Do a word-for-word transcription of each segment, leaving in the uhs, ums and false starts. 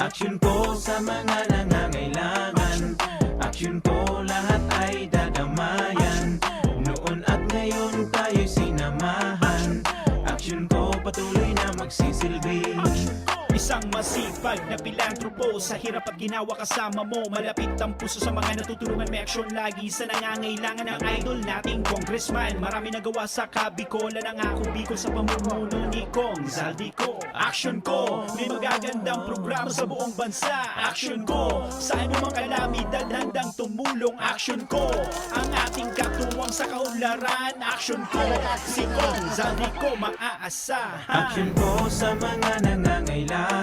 Aksyon ko sa mga nangangailangan. Aksyon ko lahat ay dadamayan. Noon at ngayon tayo'y sinamahan. Aksyon ko patuloy na magsisilbi. Isang masipag na pilantropo, sa hirap at ginawa kasama mo. Malapit ang puso sa mga natutulungan, may aksyon lagi sa nangangailangan. Ang idol nating congressman, marami nagawa sa Kabicolan. Ang Ako Bicol sa pamumuno ni Cong Zaldy Co. Aksyon ko, may magagandang programa sa buong bansa. Aksyon ko, sa anumang kalamidad handang tumulong. Aksyon ko, ang ating katuwang sa kaunlaran. Aksyon ko, si Cong Zaldy Co maaasahan. Aksyon ko sa mga nangangailangan.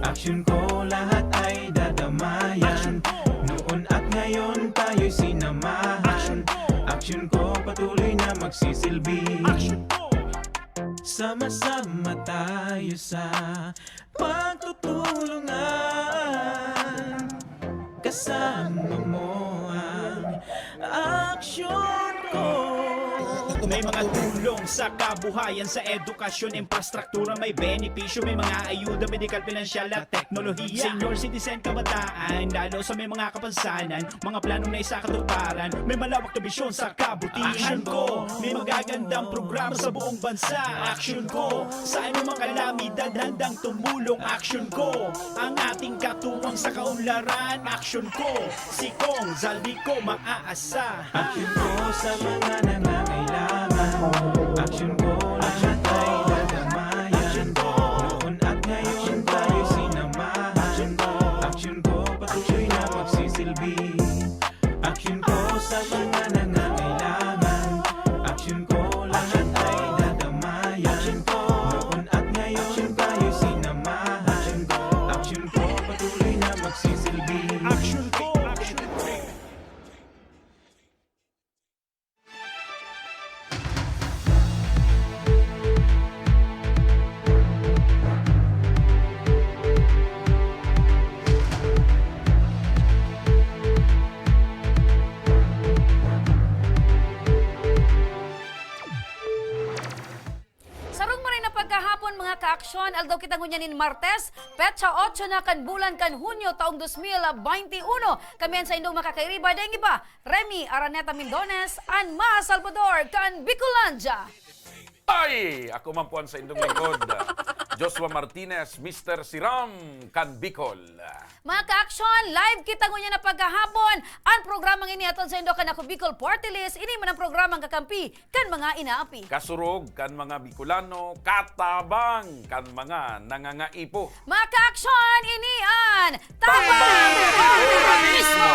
Aksyon ko, lahat ay dadamayan. Noon at ngayon tayo'y sinamahan. Aksyon ko, patuloy na magsisilbi. Aksyon ko. Sama-sama tayo sa pagtutulungan. Kasama mo ang aksyon ko. May mga tulong sa kabuhayan, sa edukasyon, infrastruktura, may benepisyo, may mga ayuda, medikal, pinansyal at teknolohiya. Senior citizen, kabataan, lalo sa may mga kapansanan, mga planong naisakatuparan, may malawak na bisyon sa kabutihan. Aksyon ko, may magagandang programa sa buong bansa. Aksyon ko, sa anumang kalamidad handang tumulong. Aksyon ko, ang ating katuwang sa kaunlaran. Aksyon ko, si Cong Zaldy Co maaasahan. Aksyon ko sa mga nangangailangan. Aksyon ko, lahat ay dadamayan. Noon at ngayon tayo sinamahan. Aksyon ko, patuloy na magsisilbi. Aksyon ko sa mga nangangailangan. Aksyon ko, lahat ay dadamayan. Noon at ngayon tayo sinamahan. Aksyon ko, patuloy na magsisilbi. Aksyon ko, aksyon ko. Sarong maray na pagkahapon, mga kaaksyon. Aldaw kita ngunyan nin Martes, petsa otso na kan bulan kan Hunyo, taong dos mil baynte uno. Kami an saindong makakairiba, daing iba, Remy Araneta Mindones, an Maha Salvador kan Bicolandia. Ay! Ako man po an saindong lingkod, Joshua Martinez, Mister Siram kan Bicol. Mga kaaksyon, live kita ngunyan na pagkahapon. An programang ini hatod saindo kan Ako Bicol Party List. Ini man an programang kakampi kan mga inaapi, kasurog kan mga Bicolano, katabang kan mga nangangaipo. Mga kaaksyon, ini an Tabang Ora Mismo!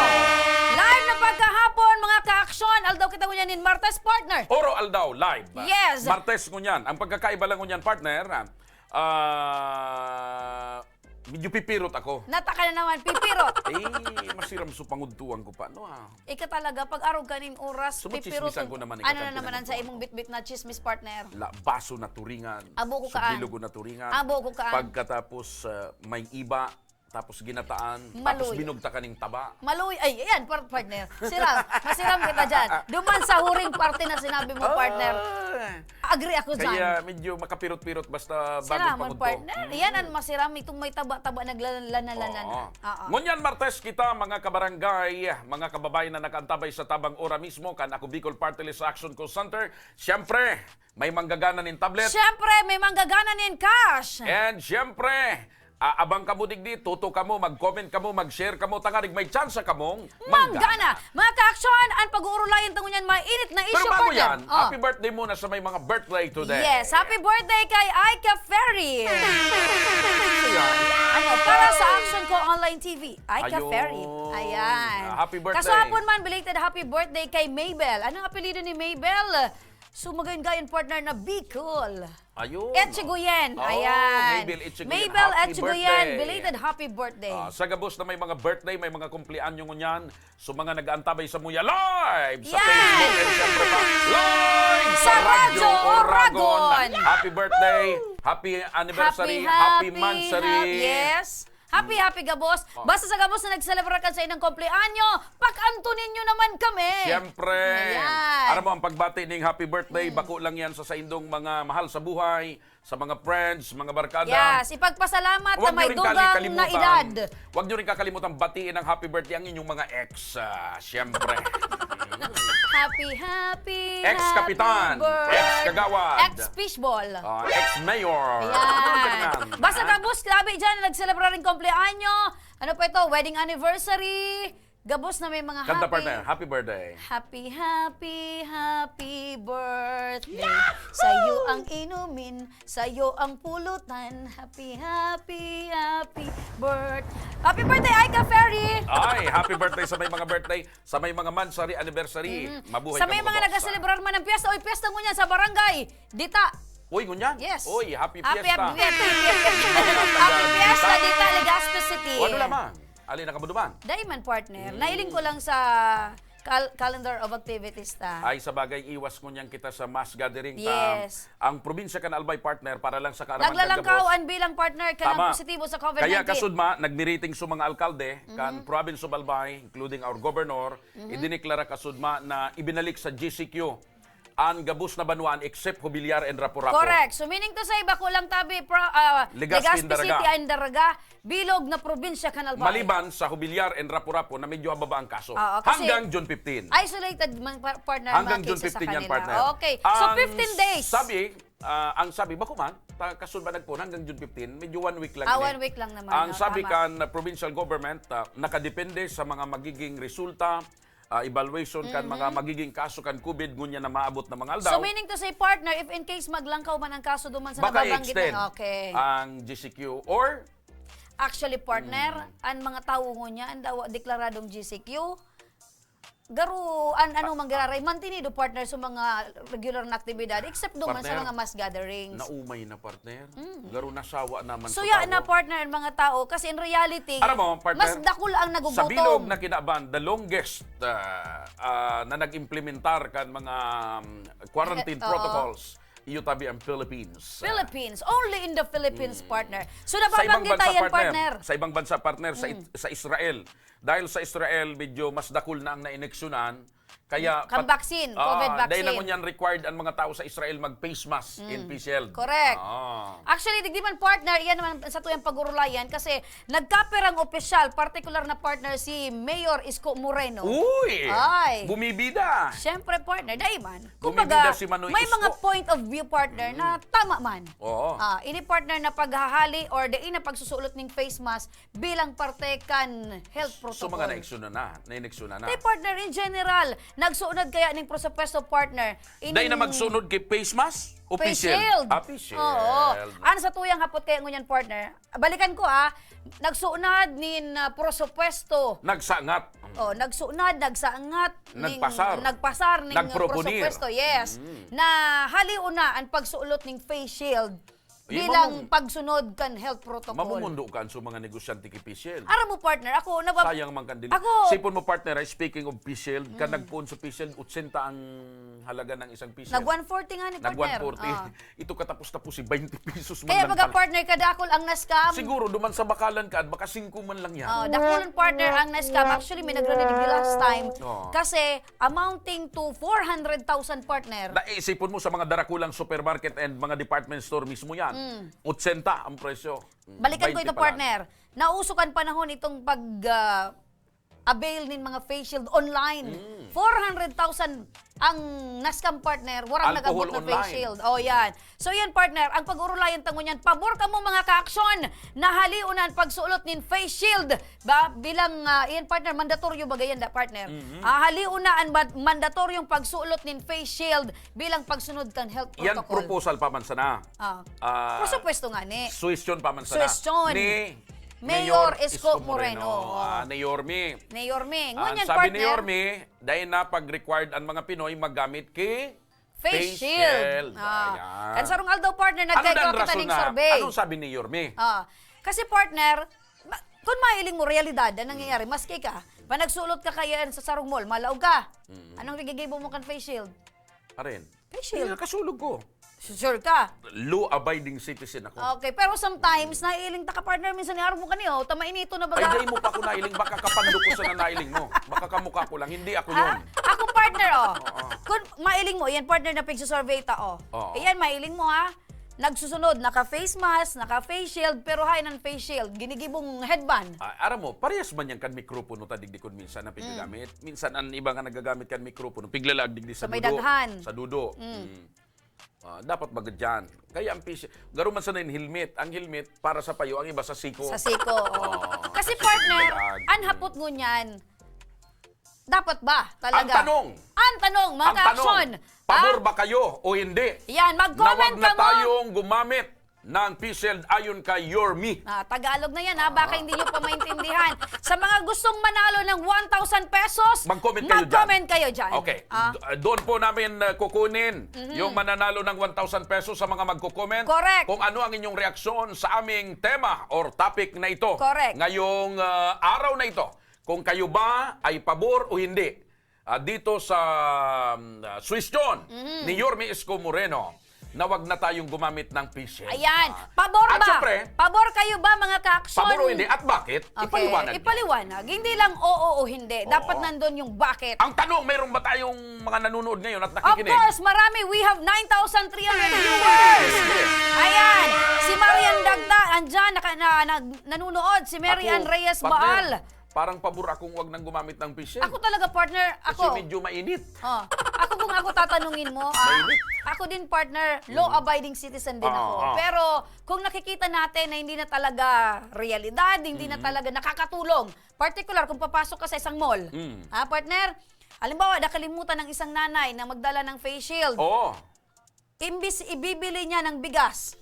Live na pagkahapon, mga kaaksyon. Aldaw kita ngunyan nin Martes, partner. Oro aldaw, live. Yes. Martes ngunyan. Ang pagkakaiba lang ngunyan, partner, ah, medyo pipirot ako. Nata ka na naman, pipirot. Eh, masiram so pangudtuan ko pa, no, ah. Ika talaga, pag arog ka nin oras, pipirot. Sumochismisan ko naman, ano na naman ang sa imong bitbit na chismis, partner? La, baso na turingan. Abo ko kaan. Subilog na turingan. Abo ko kaan. Pagkatapos, ah, may iba, tapos ginataan, tapos Maluy. Binugta ka ning taba. Maluy, ay, ayan, par-, partner. Siram, masiram kita dyan. Duman sa huring parte na sinabi mo, partner. Ah. Agree ako dyan. Kaya medyo makapirot-pirot basta bagong Siram, pagudto. Partner. Mm. Yan ang masiram, itong may taba-taba, naglalana-lana na. Oo. Oo. Ngunyan, Martes kita, mga kabarangay, mga kababayan na nakaantabay sa Tabang Ora Mismo, kan Ako Bicol Party List Action Call Center. Siyempre, may manggagana nin tablet. Siyempre, may manggagana nin cash. And siyempre, ah, abang kamo digdi, toto kamo, mag-comment kamo, mag-share kamo, tangarig may tsansa kamong manggana. Manggana. Mga kaaksyon, an pag-uurulayan ta ngunyan mainit na issue, partner. Pero bago yan, oh, happy birthday muna sa may mga birthday today. Yes, happy birthday kay Aika Ferry. Sino yan? Ano, para sa Action Ko Online T V, Aika Ferry. Ayun. Ayan. Ah, happy birthday. Kaswapon man, belated happy birthday kay Mabel. Anong apelyido ni Mabel? So, magayon-gayon, partner, na Bicol. Ayun. Echegoyen. Oh, ayan. Mabel Echegoyen. Mabel Echegoyen, happy birthday. Belated happy birthday. Ah, sa gabos na may mga birthday, may mga kumpleanyo ngunyan. So, mga nag-aantabay sa muya, live sa Facebook and siyempre pa, live sa Radyo Oragon. Sa Radyo Oragon. Happy birthday, happy anniversary, happy, happy, happy mansary. Hap-, yes. Happy, happy gabos. Oh. Basta sa gabos na nagselebrar kan saindong kumpleanyo, pakanto ninyo naman kami. Siyempre. Ayan. Aram mo, ang pagbati ning happy birthday, bako lang yan sa saindong mga mahal sa buhay, sa mga friends, mga barkada. Yes, ipagpasalamat na may dugang na edad. Huwag niyo rin kakalimutan batiin ang happy birthday ang inyong mga ex. Ah, siyempre. Happy, happy, Ex-kapitan, happy birth-, ex-kagawad. Ex-fishball. Ah, ex-mayor. Ayan. Ano ba yan? Basta gabos, grabe dyan, nagselebrar ng kumpleanyo. Ano pa ito? Wedding anniversary. Gabos na may mga Kanta, happy. Partner. Happy birthday. Happy, happy, happy birthday. Sa'yo ang inumin, sa'yo ang pulutan. Happy, happy, happy birth-, happy birthday, Aika Ferry! Ay, happy birthday sa may mga birthday, sa may mga monthsary, anniversary. Mm. Mabuhay Sa may kamo mga gabos, nagaselebrar man ng piyesta, oy, piyesta ngunyan sa barangay Dita. Uy, ngunyan? Yes. Uy, happy Happy, fiesta. happy, happy, happy, happy fiesta, Dita, Legazpi City. O, ano lamang? Alin ang kabuduman? Dai man, partner. Mm. Nailing ko lang sa cal-, calendar of activities ta. Ay, sa bagay, iwas ngunyan kita sa mass gathering ta. Yes. Ang probinsya kan Albay, partner, para lang sa kaaraman kan Naglalangkaw gabos. Ang bilang, partner, kanang Tama. Positibo sa COVID nineteen. Kaya kasudma, nagmiriting sa mga alkalde, kan Mhm. province of Albay, including our governor, Mhm. idineklara kasudma na ibinalik sa G C Q ang gabos na banwaan except Jubiliar and Rapu-Rapu. Correct. So, meaning to say, bako lang tabi, pro-, ah, Legazpi Legazpi and Daraga. City and Daraga, bilog na probinsya kan Albay. Maliban sa Jubiliar and Rapu-Rapu na medyo hababa ang kaso. Oo, kasi Hanggang June fifteen. Isolated man, pa-, partner, ang Hanggang mga June cases sa fifteen yan, kanila. Partner. Okay. So, Ang fifteen days. sabi, ah, ang sabi, bako man, ta-, kasud ba nagpon hanggang June fifteen? Medyo one week lang Ah, ini. one week lang naman. Ang Oh, sabi tama. kan, ah, provincial government, ah, nakadepende sa mga magiging resulta, ah, evaluation kan mga Mhm. magiging kaso kan COVID ngunyan na maabot na mga aldaw. So, meaning to say, partner, if in case maglangkaw man ang kaso duman sa Baka nababanggit i-extend na, okay. ang G C Q or Actually, partner, Mm. ang mga tawo ngunyan, dawa deklaradong G C Q, garo, an-, ano, Ah, ah. manggiraray, mantinido, partner, sa mga regular na aktibidad, except duman sa Partner, mga mass gatherings. naumay na, partner. Mm. Garo nasawa naman sa Suya na, tawo. partner, ang mga tao, kasi in reality, Aram mo, partner, mas dakul ang sa nagugutom. bilog na kinaban, the longest, ah, ah, na nag-implementar kan mga, um, quarantine Eh, oo. protocols, iyo tabi ang Philippines. Ah. Philippines. Only in the Philippines, Mm. partner. So, Sa ibang nababanggit bansa, tayan, partner. partner. Sa ibang bansa, partner, sa Mm. It-, sa Israel. Dahil sa Israel, medyo mas dakul na ang nainiksyonan. Kaya Ang pat-, vaccine, ah, COVID dahil na vaccine. ngunyan required ang mga tao sa Israel mag-face mask in Mm. face shield. Correct. Ah. Actually, digdi man, partner, iyan naman sa tuyang pag-urulayan kasi nagkapirang opisyal, partikular na, partner, si Mayor Isko Moreno. Uy! Ay! Bumibida! Siyempre, partner, dai man. Kumbaga, Bumibida si Manoy may Isko. mga point of view, partner, na Mm. tama man. Oo. Ah, ini, partner, na paghahali or dai na pagsusulot ning face mask bilang parte kan health So, mga protocol. naigsunan na, nainigsunan na. Tay, partner, in general, nagsunod kaya ning presupuesto, partner? Dai na Ining magsunod kay face mask o face Face shield? shield. Ah, face shield. Oo. Ano sa tuyang hapot kaya ngunyan, partner? Balikan ko, ah. Nagsunod nin, ah, presupuesto. Nagsangat. Oh, nagsunod, nagsangat, ning, Nagpasar. nagpasar ning Nagproponer. presupuesto, yes. Mm. Na halion na ang pagsulot ning face shield Eh, bilang mamu-, pagsunod kan health protocol. mamumundo ka sa mga negosyante ki face shield. Aram mo, partner, ako, nabab-, Sayang man kan dili. ako Sipon mo, partner, ay, speaking of face shield, kan Mm. nagpoon sa face shield, otsenta ang halaga ng isang face shield. Nag one forty nga ni, Nag partner. one forty. Ah. Ito katapos-tapos, si twenty pesos man Kaya lang baga, pala. partner, kadakol ang na-scam. Siguro, duman sa bakalan ka, at baka singko man lang yan. Oh, dakulon, partner, ang na-scam. Actually, may nagre-review last time. Oo. Kasi, amounting to four hundred thousand, partner. Naisipon mo sa mga darakulang supermarket and mga department store mismo yan. Mm. Otsenta ang presyo. Mm, Balikan ko twenty ito, pa lang. partner. Nauso kan panahon itong pag, ah, avail nin mga face shield online. Mm. Four hundred thousand ang na-scam, partner, warang Alcohol nag-abot na face online. shield. Oh, yan. So, yan, partner, ang pag-urulayan ta ngunyan, pabor kamo, mga kaaksyon, na halion na ang pagsulot nin face shield. Ba, bilang, ah, yan, partner, mandatoryo baga yan, da, partner. Mhm. Ah, halion na ang mad-, mandatoryong pagsulot nin face shield bilang pagsunod kan health Yan protocol. proposal pa man sana. Ah. Ah, Presupuesto nga ni. Suwestyon pa man sana. Suwestyon. Ni Mayor Mayor Isko Isko Moreno. Moreno. Ah, ni Yorme. Ni Yorme. Ah, Ngunyan, sabi ni partner. Yorme, dahil na pag-required ang mga Pinoy maggamit ki Face face shield. shield. Ah. Ayan. Kan sarong aldaw, partner, Ano nagkaya dan kita rason ning na? survey. Anong sabi ni Yorme? Ah. Kasi, partner, ma-, kung mahiling mo, realidad ang nangyayari, maski ka, panagsulot ka kaya sa sarong mall, malaog ka. Mm. Anong gigibo mo kan face shield? Arin. Face shield. Pinakasulog ko. Sure ka? Law-abiding citizen ako. Okay, pero sometimes, naiiling ta ka, partner, minsan ni Arbo ka niyo, tama inito na baga. Ay, dai mo pa ako nailing, baka kapando ko sana nailing mo. Baka kamukha ko lang, hindi ako yun. Ah, ako, partner, oh. Oo. Kung mailing mo, yan, partner, na pagsusurvey ta, oh. Oo. Ayan, mailing mo, ha? Nagsusunod, naka-face mask, naka-face shield, pero hain ang face shield, ginigibong headband. Ah, aram mo, parehas man yan kan mikropono ta digdi kun minsan na piggagamit. Minsan ang iba nga nagagamit kan mikropono, piglalaag digdi sa, Sa may dudo. daghan. Sa dudo. Mm. Mm. Ah, dapat baga dyan. Kaya ang face, garo man sana yung helmet. Ang helmet, para sa payo, ang iba sa siko. Sa siko, oh. Oo, Kasi, kasi partner, pinag- ang hapot ngunyan, dapat ba Ang talaga? tanong, Ang tanong, mga ang tanong, ka-action. pabor Ah, ba kayo o hindi? Yan, Na mag-comment wag na ka mo. tayong gumamit ng face shield ayon kay Yormi. Ah, Tagalog na yan, ha? Baka hindi nyo pa maintindihan. Sa mga gustong manalo ng one thousand pesos, Mag-comment kayo dyan. mag-comment kayo dyan. Okay. Ah. Do- doon po namin uh, kukunin yung mananalo ng one thousand pesos sa mga magko-comment. Correct. Kung ano ang inyong reaksyon sa aming tema or topic na ito. Correct. Ngayong uh, araw na ito. Kung kayo ba ay pabor o hindi ah, dito sa um, uh, suwestyon ni Yormi Isko Moreno na wag na tayong gumamit ng face shield. Ayan. Ah, Pabor at ba? syempre, Pabor kayo ba, mga ka-action? pabor o hindi? At bakit? Okay, Ipaliwanag. Ipaliwanag. Hindi lang oo o hindi. Dapat Oo. nandun yung bakit. Ang tanong, mayroon ba tayong mga nanonood ngayon at Of nakikinig? Course, marami. We have nine thousand three hundred viewers. Ayan. Si Marian Dagda, andyan, naka, na, nag, nanunood. Si Mary Ako, Ann Reyes partner, Baal. Parang pabor akong wag nang gumamit ng face shield. Ako talaga, partner. Kasi Ako. Medyo mainit. Oh, ako kung ako tatanungin mo, ah, Mainit. ako din, partner, law-abiding citizen din Oo, ako. oo. Pero kung nakikita natin na hindi na talaga realidad, hindi na talaga nakakatulong, particular kung papasok ka sa isang mall, Mm. ha, partner? Halimbawa, nakalimutan ng isang nanay na magdala ng face shield. Oo. Imbis ibibili niya ng bigas,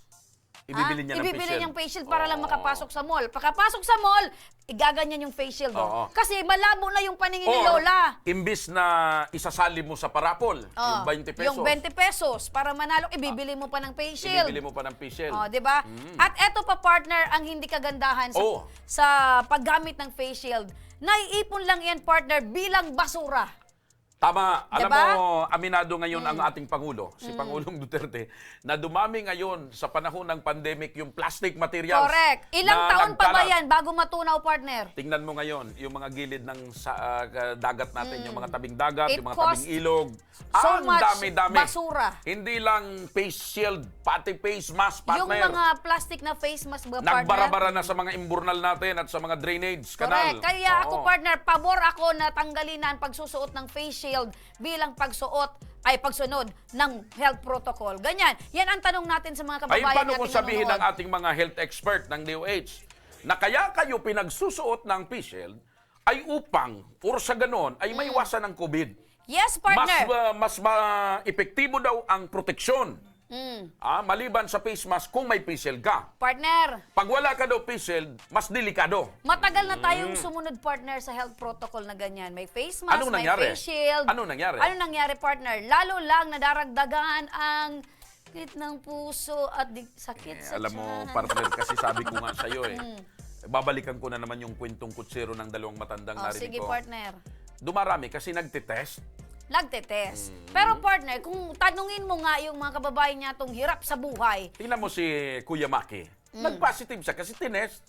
Ibibili ah, niya ng ibibili face shield. niyang face shield para lang Oo. makapasok sa mall. Pagkapasok sa mall, igaganyan yung face shield. Oo. Kasi malabo na yung paningin ni Or, Lola. Imbis na isasali mo sa parapol, Oh, yung twenty pesos. Yung twenty pesos para manalo, ibibili mo pa ng face shield. Ibibili mo pa ng face shield. Oh, 'di ba? Mm. At eto pa, partner, ang hindi kagandahan sa Oh. sa paggamit ng face shield. Naiipon lang 'yan, partner, bilang basura. Tama. Alam Diba? mo, aminado ngayon ang ating Pangulo, si Pangulong Duterte, na dumami ngayon sa panahon ng pandemic yung plastic materials Correct. Ilang na taon pa ba nagkalat. 'Yan bago matunaw, partner? Tingnan mo ngayon, yung mga gilid ng sa, ah, dagat natin, yung mga tabing dagat, It yung mga costs tabing ilog. so Ang much dami-dami. Basura. Hindi lang face shield, pati face mask, Yung partner. Mga plastic na face mask ba, partner? Nagbara-bara na sa mga imburnal natin at sa mga drainage canal. Correct. Kaya ako, Oo. Partner, pabor ako na tanggalin na ang pagsusuot ng face shield bilang pagsuot, ay, pagsunod ng health protocol. Ganyan. Yan ang tanong natin sa mga Ay, kababayan paano natin kung sabihin ng nanonood. Ating mga health expert ng D O H na kaya kayo pinagsusuot ng face shield ay upang or sa ganon ay maiwasan ng COVID? Yes, Mas, partner. uh, mas ma-epektibo daw ang proteksyon. Mm. Ah, maliban sa face mask kung may face shield ka. Partner. Pag wala ka daw face shield, mas delikado. Matagal na tayong sumunod, partner, sa health protocol na ganyan. May face mask, Anong may nangyari? Face shield. Anong nangyari? Anong nangyari, partner? Lalo lang nadaragdagan ang sakit ng puso at di, sakit Eh, sa alam mo, tiyan. Partner, kasi sabi ko nga sa'yo eh. Babalikan ko na naman yung kwentong kutsero ng dalawang matandang Oh, narinig sige, ko. Partner. Dumarami kasi nagtitest. Nagtitest. Pero, partner, kung tanungin mo nga yung mga kababayan niya tong hirap sa buhay, Tingnan mo si Kuya Maki. Nag-positive siya kasi tinest.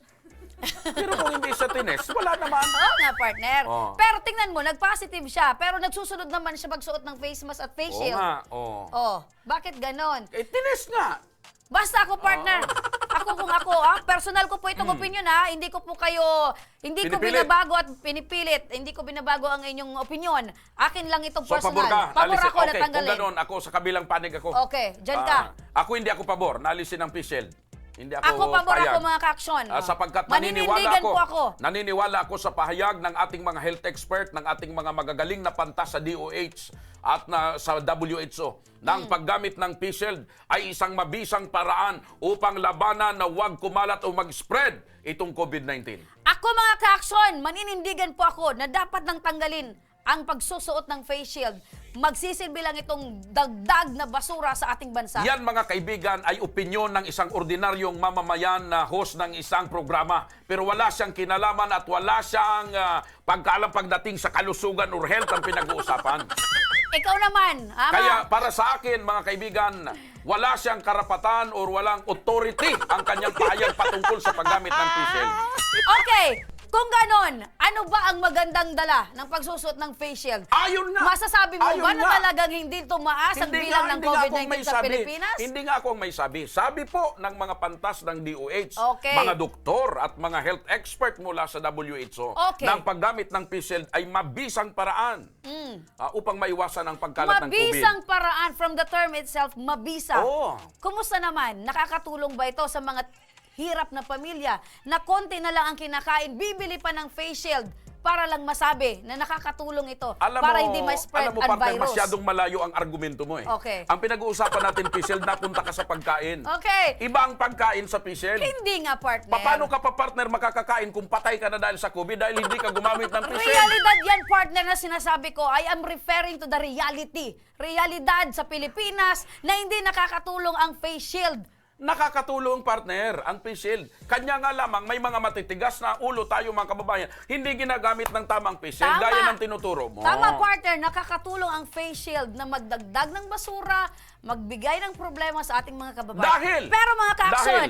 Pero kung hindi siya tinest, wala naman. Oo nga, partner. Oh. Pero tingnan mo, nag-positive siya, pero nagsusunod naman siya magsuot ng face mask at face Oo shield. Nga, oh. Oh, bakit ganon? Eh, tinest nga. Basta ako, partner. Ako kung ako, ah, personal ko po itong opinion, ha. Hindi ko po kayo, hindi ko Pinipilit. binabago at pinipilit. Hindi ko binabago ang inyong opinion. Akin lang itong So, personal. pabor ka? Pabor Nalisin. ako na Okay, tanggalin. Kung ganon, ako sa kabilang panig ako. Okay, dyan ka. Ah, ako hindi ako pabor. Nalisin ang face shield. Hindi ako Ako pabor payag. Ako, mga ka-action. Ah, sapagkat Manindigan naniniwala ako, po ako. naniniwala ako sa pahayag ng ating mga health expert, ng ating mga magagaling na pantas sa D O H at na, sa W H O, na Hmm. ang paggamit ng face shield ay isang mabisang paraan upang labanan na huwag kumalat o mag-spread itong COVID nineteen. Ako, mga ka-action, maninindigan po ako na dapat nang tanggalin ang pagsusuot ng face shield. Magsisilbi lang itong dagdag na basura sa ating bansa. Yan, mga kaibigan, ay opinyon ng isang ordinaryong mamamayan na host ng isang programa. Pero wala siyang kinalaman at wala siyang ah, pagkaalam pagdating sa kalusugan or health ang pinag-uusapan. Ikaw naman, ama. Kaya para sa akin, mga kaibigan, wala siyang karapatan or walang authority ang kanyang pahayag patungkol sa paggamit ng face shield. Okay, kung ganon, ano ba ang magandang dala ng pagsusuot ng face shield? Ayun nga. Masasabi mo Ayun ba na nga. talagang hindi tumaas ang Hindi bilang nga, ng hindi nga COVID ako ang nineteen may sa sabi. Pilipinas? Hindi nga ako ang may sabi. Sabi po ng mga pantas ng D O H, Okay. mga doktor at mga health expert mula sa W H O, Okay. na ang paggamit ng face shield ay mabisang paraan Mm. ah, upang maiwasan ang pagkalat ng COVID. Mabisang paraan, from the term itself, mabisa. Oo. Kumusta naman? Nakakatulong ba ito sa mga hirap na pamilya na konti na lang ang kinakain, bibili pa ng face shield para lang masabi na nakakatulong ito Alam para mo, hindi ma-spread alam mo, ang partner, virus? Masyadong malayo ang argumento mo eh. Okay. Ang pinag-uusapan natin, face shield, napunta ka sa pagkain. Okay. Iba ang pagkain sa face shield. Hindi nga, partner. Paano ka pa, partner, makakakain kung patay ka na dahil sa COVID dahil hindi ka gumamit ng face shield? Realidad yan, partner, na sinasabi ko. I am referring to the reality. Realidad sa Pilipinas na hindi nakakatulong ang face shield. Nakakatulong, partner, ang face shield. Kanya nga lamang may mga matitigas na ulo tayo, mga kababayan, hindi ginagamit ng tamang face shield Tama. gaya ng tinuturo mo. Tama, partner. Nakakatulong ang face shield na magdagdag ng basura, magbigay ng problema sa ating mga kababayan. Dahil! Pero mga ka-action, Dahil!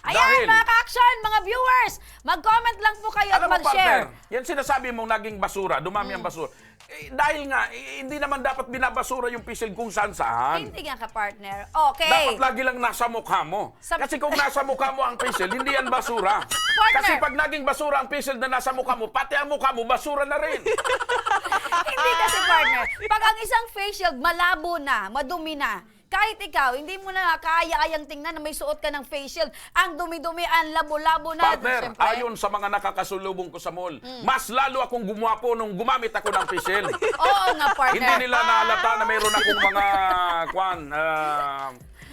ayan, Dahil! mga ka-action, mga viewers, mag-comment lang po kayo at Alam mo, mag-share. Partner, yan sinasabi mong naging basura, dumami ang basura. Eh, dahil nga, eh, hindi naman dapat binabasura yung face shield kung saan-saan. Hindi nga ka, partner. Okay. Dapat lagi lang nasa mukha mo. Sa- Kasi kung nasa mukha mo ang face shield, hindi yan basura. Partner. Kasi pag naging basura ang face shield na nasa mukha mo, pati ang mukha mo, basura na rin. Hindi kasi, partner. Pag ang isang face shield, malabo na, madumi na, kahit ikaw, hindi mo na kaya-ayang tingnan na may suot ka ng face shield. Ang dumi-dumi, ang labo-labo na. Partner, Siyempre. Ayon sa mga nakakasalubong ko sa mall, mas lalo akong gumwapo nung gumamit ako ng face shield. Oo nga, partner. Hindi nila nahalata na mayroon akong mga, kwan, ah,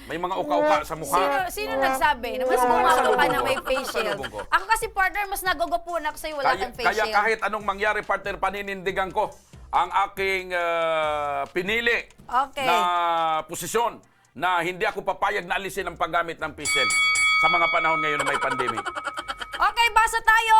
may mga uka-uka sa mukha. Sino, sino nagsabi na mas Oo, gumwapo ka nakasalubong na ko. may face shield? Nakasalubong ko. Ako kasi, partner, mas nagogopo na ako sa'yo, wala Kaya, kang face kaya shield. Kahit anong mangyari, partner, paninindigan ko ang aking ah, pinili Okay. na posisyon na hindi ako papayag na alisin ang paggamit ng face shield sa mga panahon ngayon na may pandemic. Okay, basa tayo.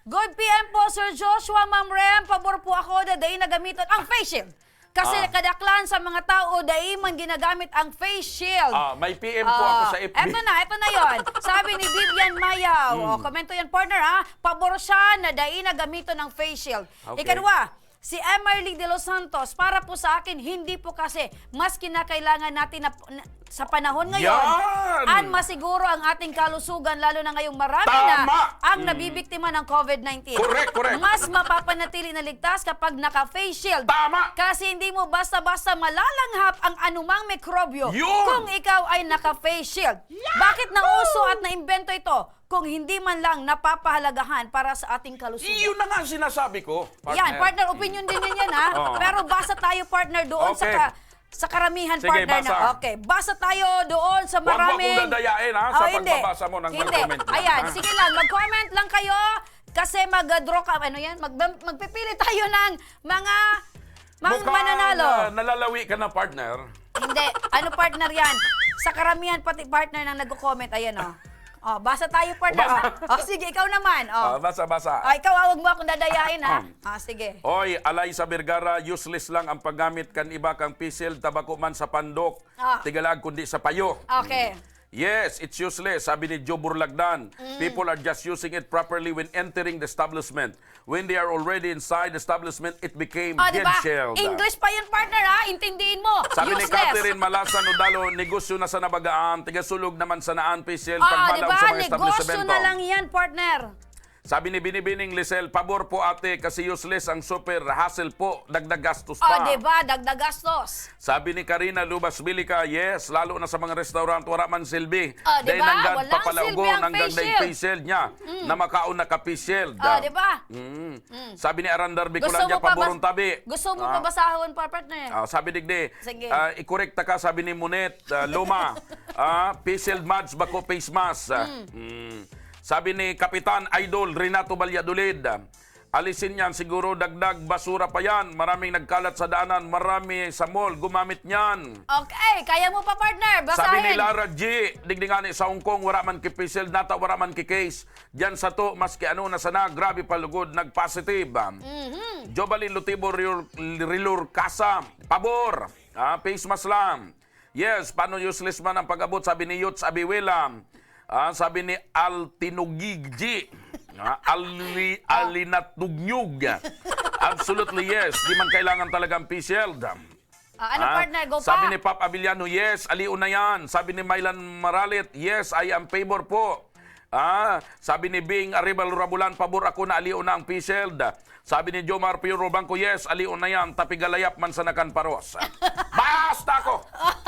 Good P M po, Sir Joshua, Ma'am Rem. Pabor po ako na dai na gamiton ang face shield. Kasi Ah. kadaklan sa mga tao, dai man ginagamit ang face shield. Ah, may P M po ako Ah, sa F B. Eto na, eto na yon. Sabi ni Vivian Mayaw, oh, komento yan, partner, ha? Pabor siya na dai na gamiton ang face shield. Okay. Ikadwa, si Emerly De Los Santos, para po sa akin, hindi po kasi mas kinakailangan natin na, na- sa panahon ngayon, Yan! ang masiguro ang ating kalusugan, lalo na ngayong marami Tama! na ang nabibiktima ng COVID nineteen. Correct, correct. Mas mapapanatili na ligtas kapag naka-face shield. Tama! Kasi hindi mo basta-basta malalanghap ang anumang mikrobyo Yun! kung ikaw ay naka-face shield. Bakit nauso at naimbento ito kung hindi man lang napapahalagahan para sa ating kalusugan? Yun na nga ang sinasabi ko, partner. Yan, partner, opinion din yan, yan, ha? Oo. Pero basa tayo, partner, doon sa, Okay. ka- sa karamihan, Sige, partner, basa. na. Okay, basa tayo doon sa Huwag mo maraming... akong dadayain, ha, Oh, sa hindi. pagbabasa mo ng mga Hindi. comment mo, Ayan, ha? Sige lang, mag-comment lang kayo kasi mag-draw ka, ano yan, mag magpipili tayo ng mga, mga Mukhang mananalo. ah, nalalawi ka na, partner. Hindi, ano, partner, yan? Sa karamihan, pati partner nang nagko-comment, ayan, oh. Oh, basa tayo, partner. Basa. Oh, oh, sige, ikaw naman. Oh. Ah, basa, basa. Oh, ikaw, ah, wag mo akong dadayain, ha? Ahem. Ah, sige. Oy, Alay sa Vergara, useless lang ang paggamit kan iba kang face shield, tabako man sa pandok, Ah. tigalaag kundi sa payo. Okay. Yes, it's useless, sabi ni Joe Burlagdan. Mm. People are just using it properly when entering the establishment. When they are already inside the establishment, it became Oh, di ba? head shield. English pa yun, partner, ha? Intindihin mo. Sabi ni Useless. Catherine Malasan Odalo, negosyo na sana baga an, tigasulog naman sana an face shield, Ah, pagmalaw di ba? sa mga Negosyo establishmento. Na lang yan, partner. Sabi ni Binibining Lisel, pabor po ate, kasi useless ang super hassle po, dagdag gastos Oh, pa. di ba? Dagdag gastos. Sabi ni Karina Lubas Bilica, yes, lalo na sa mga restaurant, wala man silbi. Oh, di Dahil ba? nanggan Walang papalaugon silbi ang hanggang face dahil shield. Face shield niya, na makaon na ka-face shield. Oh, di ba? Mm. Sabi ni Arandar Gusto Bicolandia, mo pa paborong bas- tabi. Gusto mo Ah. pa basahon pa, partner? Ah, sabi digdi, Sige. ah, ikorekta ka, sabi ni Monet ah, Loma. Ah, face shield mads, bako face mask. Ah, mm. Sabi ni Kapitan Idol Renato Valladolid, ah, Alisin yan, siguro dagdag basura pa yan. Maraming nagkalat sa daanan, marami sa mall gumamit niyan. Okay, kaya mo pa, partner. Sabi ni Basahin. Lara G, digdi ngani sa Hong Kong, wara man ki P C L, nata wara man ki case. Diyan sato, maski ano na sana, grabe pa lugod, nag-positive. Mhm. Jobalin Lutibo Rilur-, Rilurcasa, pabor. Ah, face mask lang. Yes, paano useless man ang pag-abot, sabi ni Yots Abiwela. Ah, sabi ni Altinugigi. Ah, Ali-, Alinatugyug. Absolutely, yes. Di man kailangan talaga ang face shield. Ah, ano, Ah, partner? Go sabi pa. Ni Pap Abiliano, "Yes, alion na yan." Sabi ni Mylan Maralit, "Yes, I am favor po." Ah, sabi ni Bing Arribal Rabulan, "Pabor ako na alion na ang face shield." Sabi ni Jomar Piero Bangko, "Yes, alion na yan, ta pigalayap man sana kan paros." Basta ako!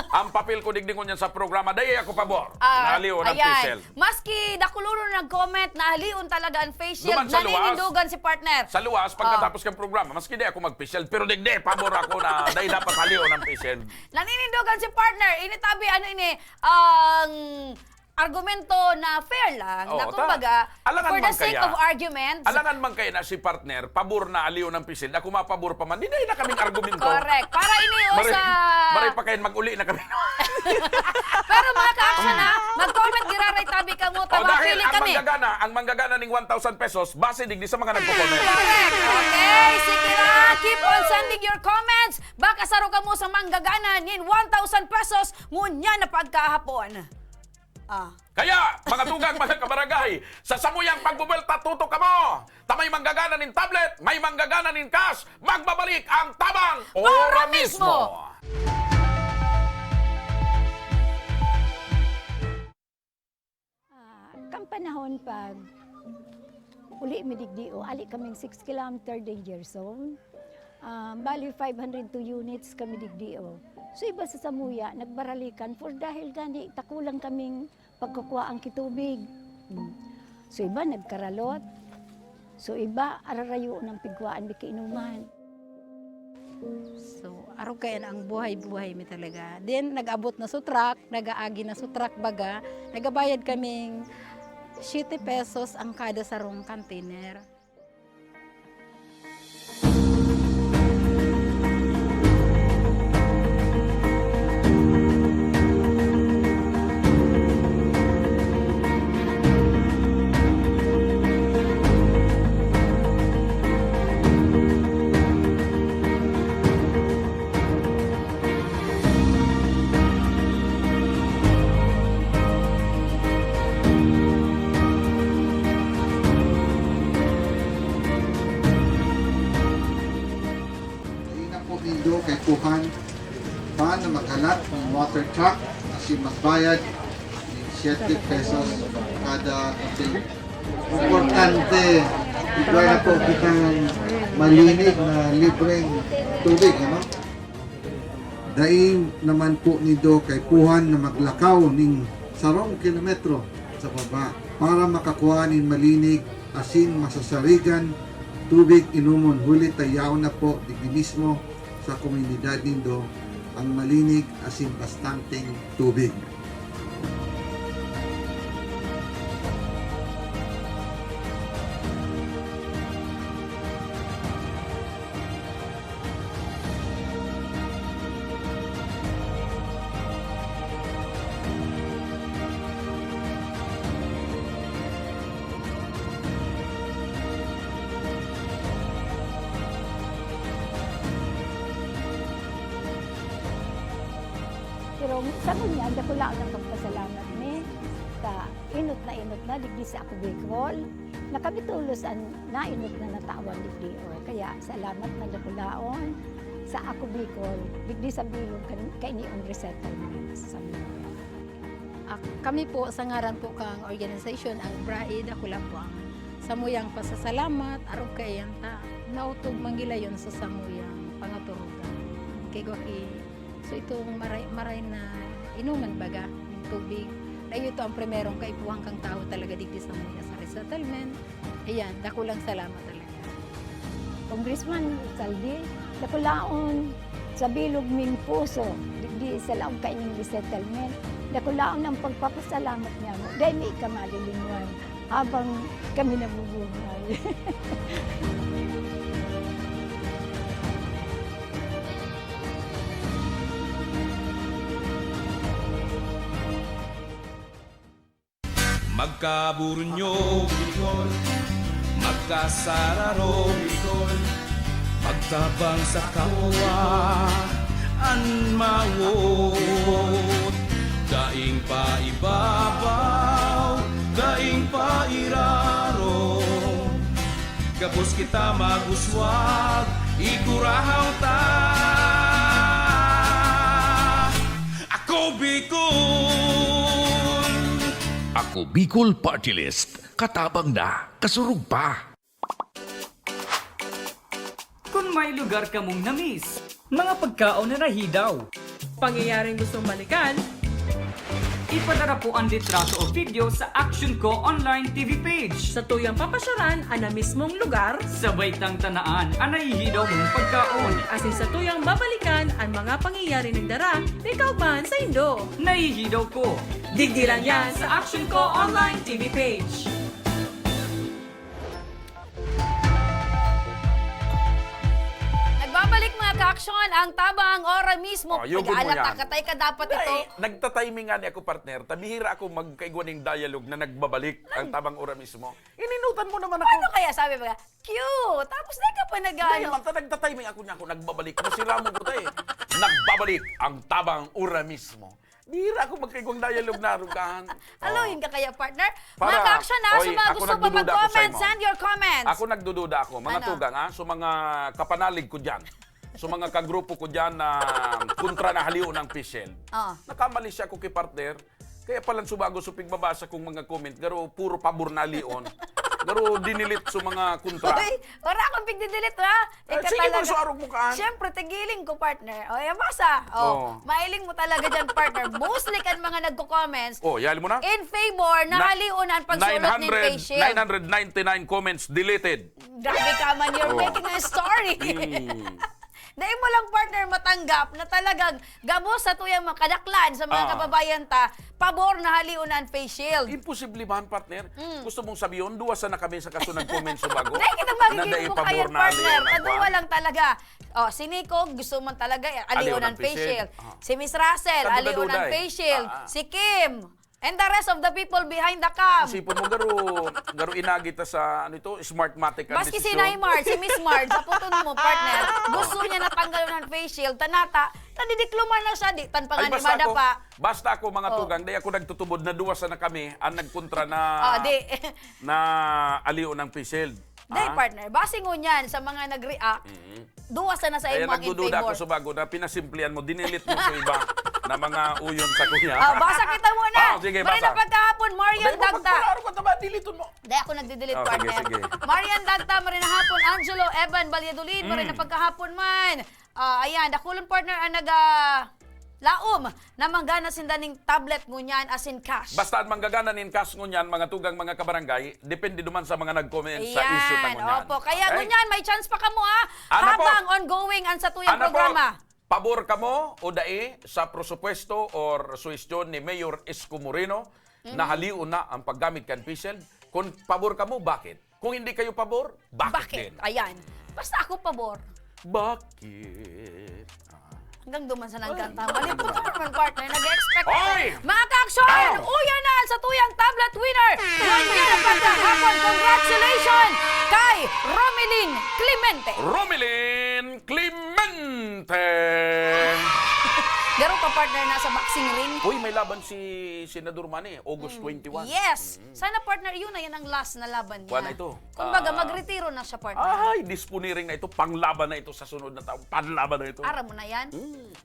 Ang papel ko digdi ngunyan sa programa, dai ako pabor. Ah, na alion ang ayan. Face shield. Maski dakulonon nag-comment na alion talaga ang face shield, Duman sa luwas. Naninindogan si partner. Sa luwas, Ah. Pagkatapos kang programa, maski di ako mag-face shield, pero digdi, pabor ako na dai dapat alion ang face shield. Naninindogan si partner. Ini tabi, ano ini, ang argumento na fair lang, Oo, na ta-, kumbaga, alangan for the man sake kaya, of arguments. Alangan man kaya na si partner, pabor na alion ang face shield, ako mapabor pa man, di na, na kaming argumento. Correct. Para ini, oh, Maray, sa maray pa kayo, mag-uli na kami. Pero mga ka-action, ha, mag-comment giraray tabi kamo, ta O, dahil mapili ang kami. Manggagana, ang manggagana ning one thousand pesos, base digdi sa mga nagko-comment. Correct. Okay, sige lang. Keep on sending your comments. Baka saro kamo sa manggagana nin one thousand pesos, ngunyan na pagkahapon. Ah. Kaya, mga tugang, mga kabarangay, sa samuyang pagbubuelta, tutok kamo! Ta may manggagana nin tablet, may manggagana nin cash, magbabalik ang Tabang Ora Ora mismo! Mismo! Ah, kan panahon pag uli mi digdi, o, ali kaming six kilometer danger zone. Ah, bali, five hundred two units kami digdi, o. So, iba sa samuya, nagbaralikan for dahil gani, takulang kaming pagkukwa ang kitubig. Hmm. So, iba nagkaralot. So, iba ararayo ng pigkwaan di kainuman. So, arog kaiyan ang buhay-buhay mi talaga. Then, nag-abot na sa truck, nag-aagi na sa truck baga, nagabayad kaming siyete pesos ang kada sarong container. Dai na po nindo kaipuhan pa na maghalat nin water truck asin magbayad nin siyete pesos kada container. Importante, igwa na po kitang malinig na libreng tubig, ano? Dai naman po nindo kaipuhan na maglakaw nin sarong kilometro sa baba para makakua nin malinig asin masasarigan tubig inomon, huli ta yaon na po digdi mismo sa komunidad nindo ang malinig asin bastanteng tubig. Pero sa ngunyan, dakula ang pagpasalamat mi sa inot na inot na digdi sa Ako Bicol. Na kami tolos an nainot na natawan digdi, o. Kaya salamat na dakulaon sa Ako Bicol, digdi sa bilog kan-, kaini ang resettlement sa Mindanao. Ah, kami po, sa ngaran po kang organisasyon, ang BRAE, dakula po ang samuyang pasasalamat, arog kaiyan ta, nautog man gilayon sa samuyang pangaturugan. Kay gwa ki So, itong maray, maray na inuman baga, yung tubig, na ito ang primerong kaipuhan kang tawo talaga digdi sa mga sa resettlement. Ayan, dakulang salamat talaga. Congressman Saldi, dakulaon sa bilog ming puso, digdi sa laog kaining resettlement, dakulaon ang pagpapasalamat niya mo. Dahil may ikamalilingwan habang kami nabubuhay. Magkaburunyo, Bicol. Magkasararo, Bicol. Magtabang sa kapwa, an mawot. Daing paibabaw, daing pairarom. Gabos kita mag-uswag, igurahaw ta. Ako Bicol! Ako Bicol Party List. Katabang na, kasurog pa. Kung may lugar kamong na-miss, mga pagkaon na nahidaw, pangyayaring gustong balikan, ipadara po ang litrato o video sa Action Ko Online T V page. Sa tuyang papasyaran an na mismong lugar, sabay tang tanaan an nahihidaw mong pagkaon. Asin sa tuyang babalikan an mga pangyayari nagdara ni kauban saindo. Nahihidaw ko. Digdi lang yan sa Action Ko Online T V page. Nagbabalik, mga ka-aksyon, ang Tabang Ora Mismo. Oh, yun mo yan. Katay ka dapat ito. Nagtatiming nga ni ako, partner. Tabihira ako magkaigwa ning dialogue na nagbabalik ang Tabang Ora Mismo. Ininutan mo naman ako. Paano kaya sabi mo, "Cute"? Tapos di ka pa nag-ano. Dahil man ta, nagtatiming ako niya ako, nagbabalik. Masira mo ko tayo. Nagbabalik ang Tabang Ora Mismo. Bihira ako magkaigwang dialogue na arugahan. Alo, yun ka kaya, partner? Para, mga ka-action, ha, sa mga gusto pa mag-comment, send your comments. Ako nagdududa ako. Mga tugang, ha, sa mga kapanalig ko dyan. Sa mga kagrupo ko dyan na kontra na halion ng facial. Oo. Nakamali siya ko kay partner. Kaya palan subago sa pigbabasa kong mga comment, garo puro pabor na halion. Garo dinilit sa mga kontra. Uy, wala akong pigdidelete, ha? Eh, sige, talaga. Siyempre, tigiling ko, partner. O, yan, basa. O, mailing mo talaga dyan, partner. Mostly kan mga nagko-comments in favor na halion ang pagsulot nin facial. Nine hundred ninety-nine comments deleted. Grabe ka man, you're making a story. Dahil mo lang, partner, matanggap na talagang gabos sa tuyang mga kadaklan sa mga kababayan ta, pabor na halion ang face shield. Imposible man, partner. Gusto mong sabihin, duwa sana kami sa kaso nag-comment sa bago? Dahil kitang magiging bukayan, partner. Kaduwa lang talaga. O, si Nico, gusto man talaga, eh, alion ang face shield. Si Miss Russell, alion ang face shield. Si Kim, and the rest of the people behind the cam. Isipon mo, garo, garo inagi ta sa, ano ito, Smartmatic. Maski si Nay Marge, si Miss Marge, saputon mo, partner. Gusto niya natanggalan ang face shield, tanata, nadidikluman na siya, di tan pa nga ni madapa. Basta ako, mga tugang, di ako nagtutubod na duwa sana kami ang nagkontra na, na alion ang face shield. Dai, partner. Base ngunyan sa mga nag-react, duwa sana sa imo ang in favor. Kaya nagdududa ako sa bago na pinasimplihan mo, dinilit mo sa iba na mga uyon sa kuya. Ah, basa kita muna. Ah, sige, basa. Maray na pagkahapon, Marian Dagta. Dai, ako nagdidelete, partner. Marian Dagta, maray na hapon, Angelo Evan Valladolid, maray na pagkahapon man. Ah, ayan, dakulon, partner, ang naga-, laom na manggana sinda ning tablet ngunyan asin cash. Basta an manggagana nin cash ngunyan, mga tugang, mga kabarangay, depende duman sa mga nag-comment sa issue ta ngunyan. Opo. Kaya ngunyan, may chance pa kamo, ha? Habang ongoing an satuyang programa. Pabor kamo o dai sa presupuesto or suhestyon ni Mayor Isko Moreno na halion na ang paggamit kan face shield? Kung pabor kamo, bakit? Kung hindi kayo pabor, bakit din? Ayan. Basta ako pabor. Bakit? Ah. Hanggang duman sa nagkanta. Malipot ka naman, partner. Nag-expect ako. Oy! Mga ka-aksyon, uya na sa tuyang tablet winner. Ngunyan na pagkahapon, congratulations kay Romelin Clemente. Romelin Clemente! Garo ka, partner, nasa boxing ring. Uy, may laban si Senador Manny, August twenty-one. Yes. Sana, partner, yun na yan ang last na laban niya. Kuwan na ito. Kumbaga, magretiro na siya, partner. Ay, disponiring na ito. Panglaban na ito sa sunod na taon. Panlaban na ito. Aram mo na yan?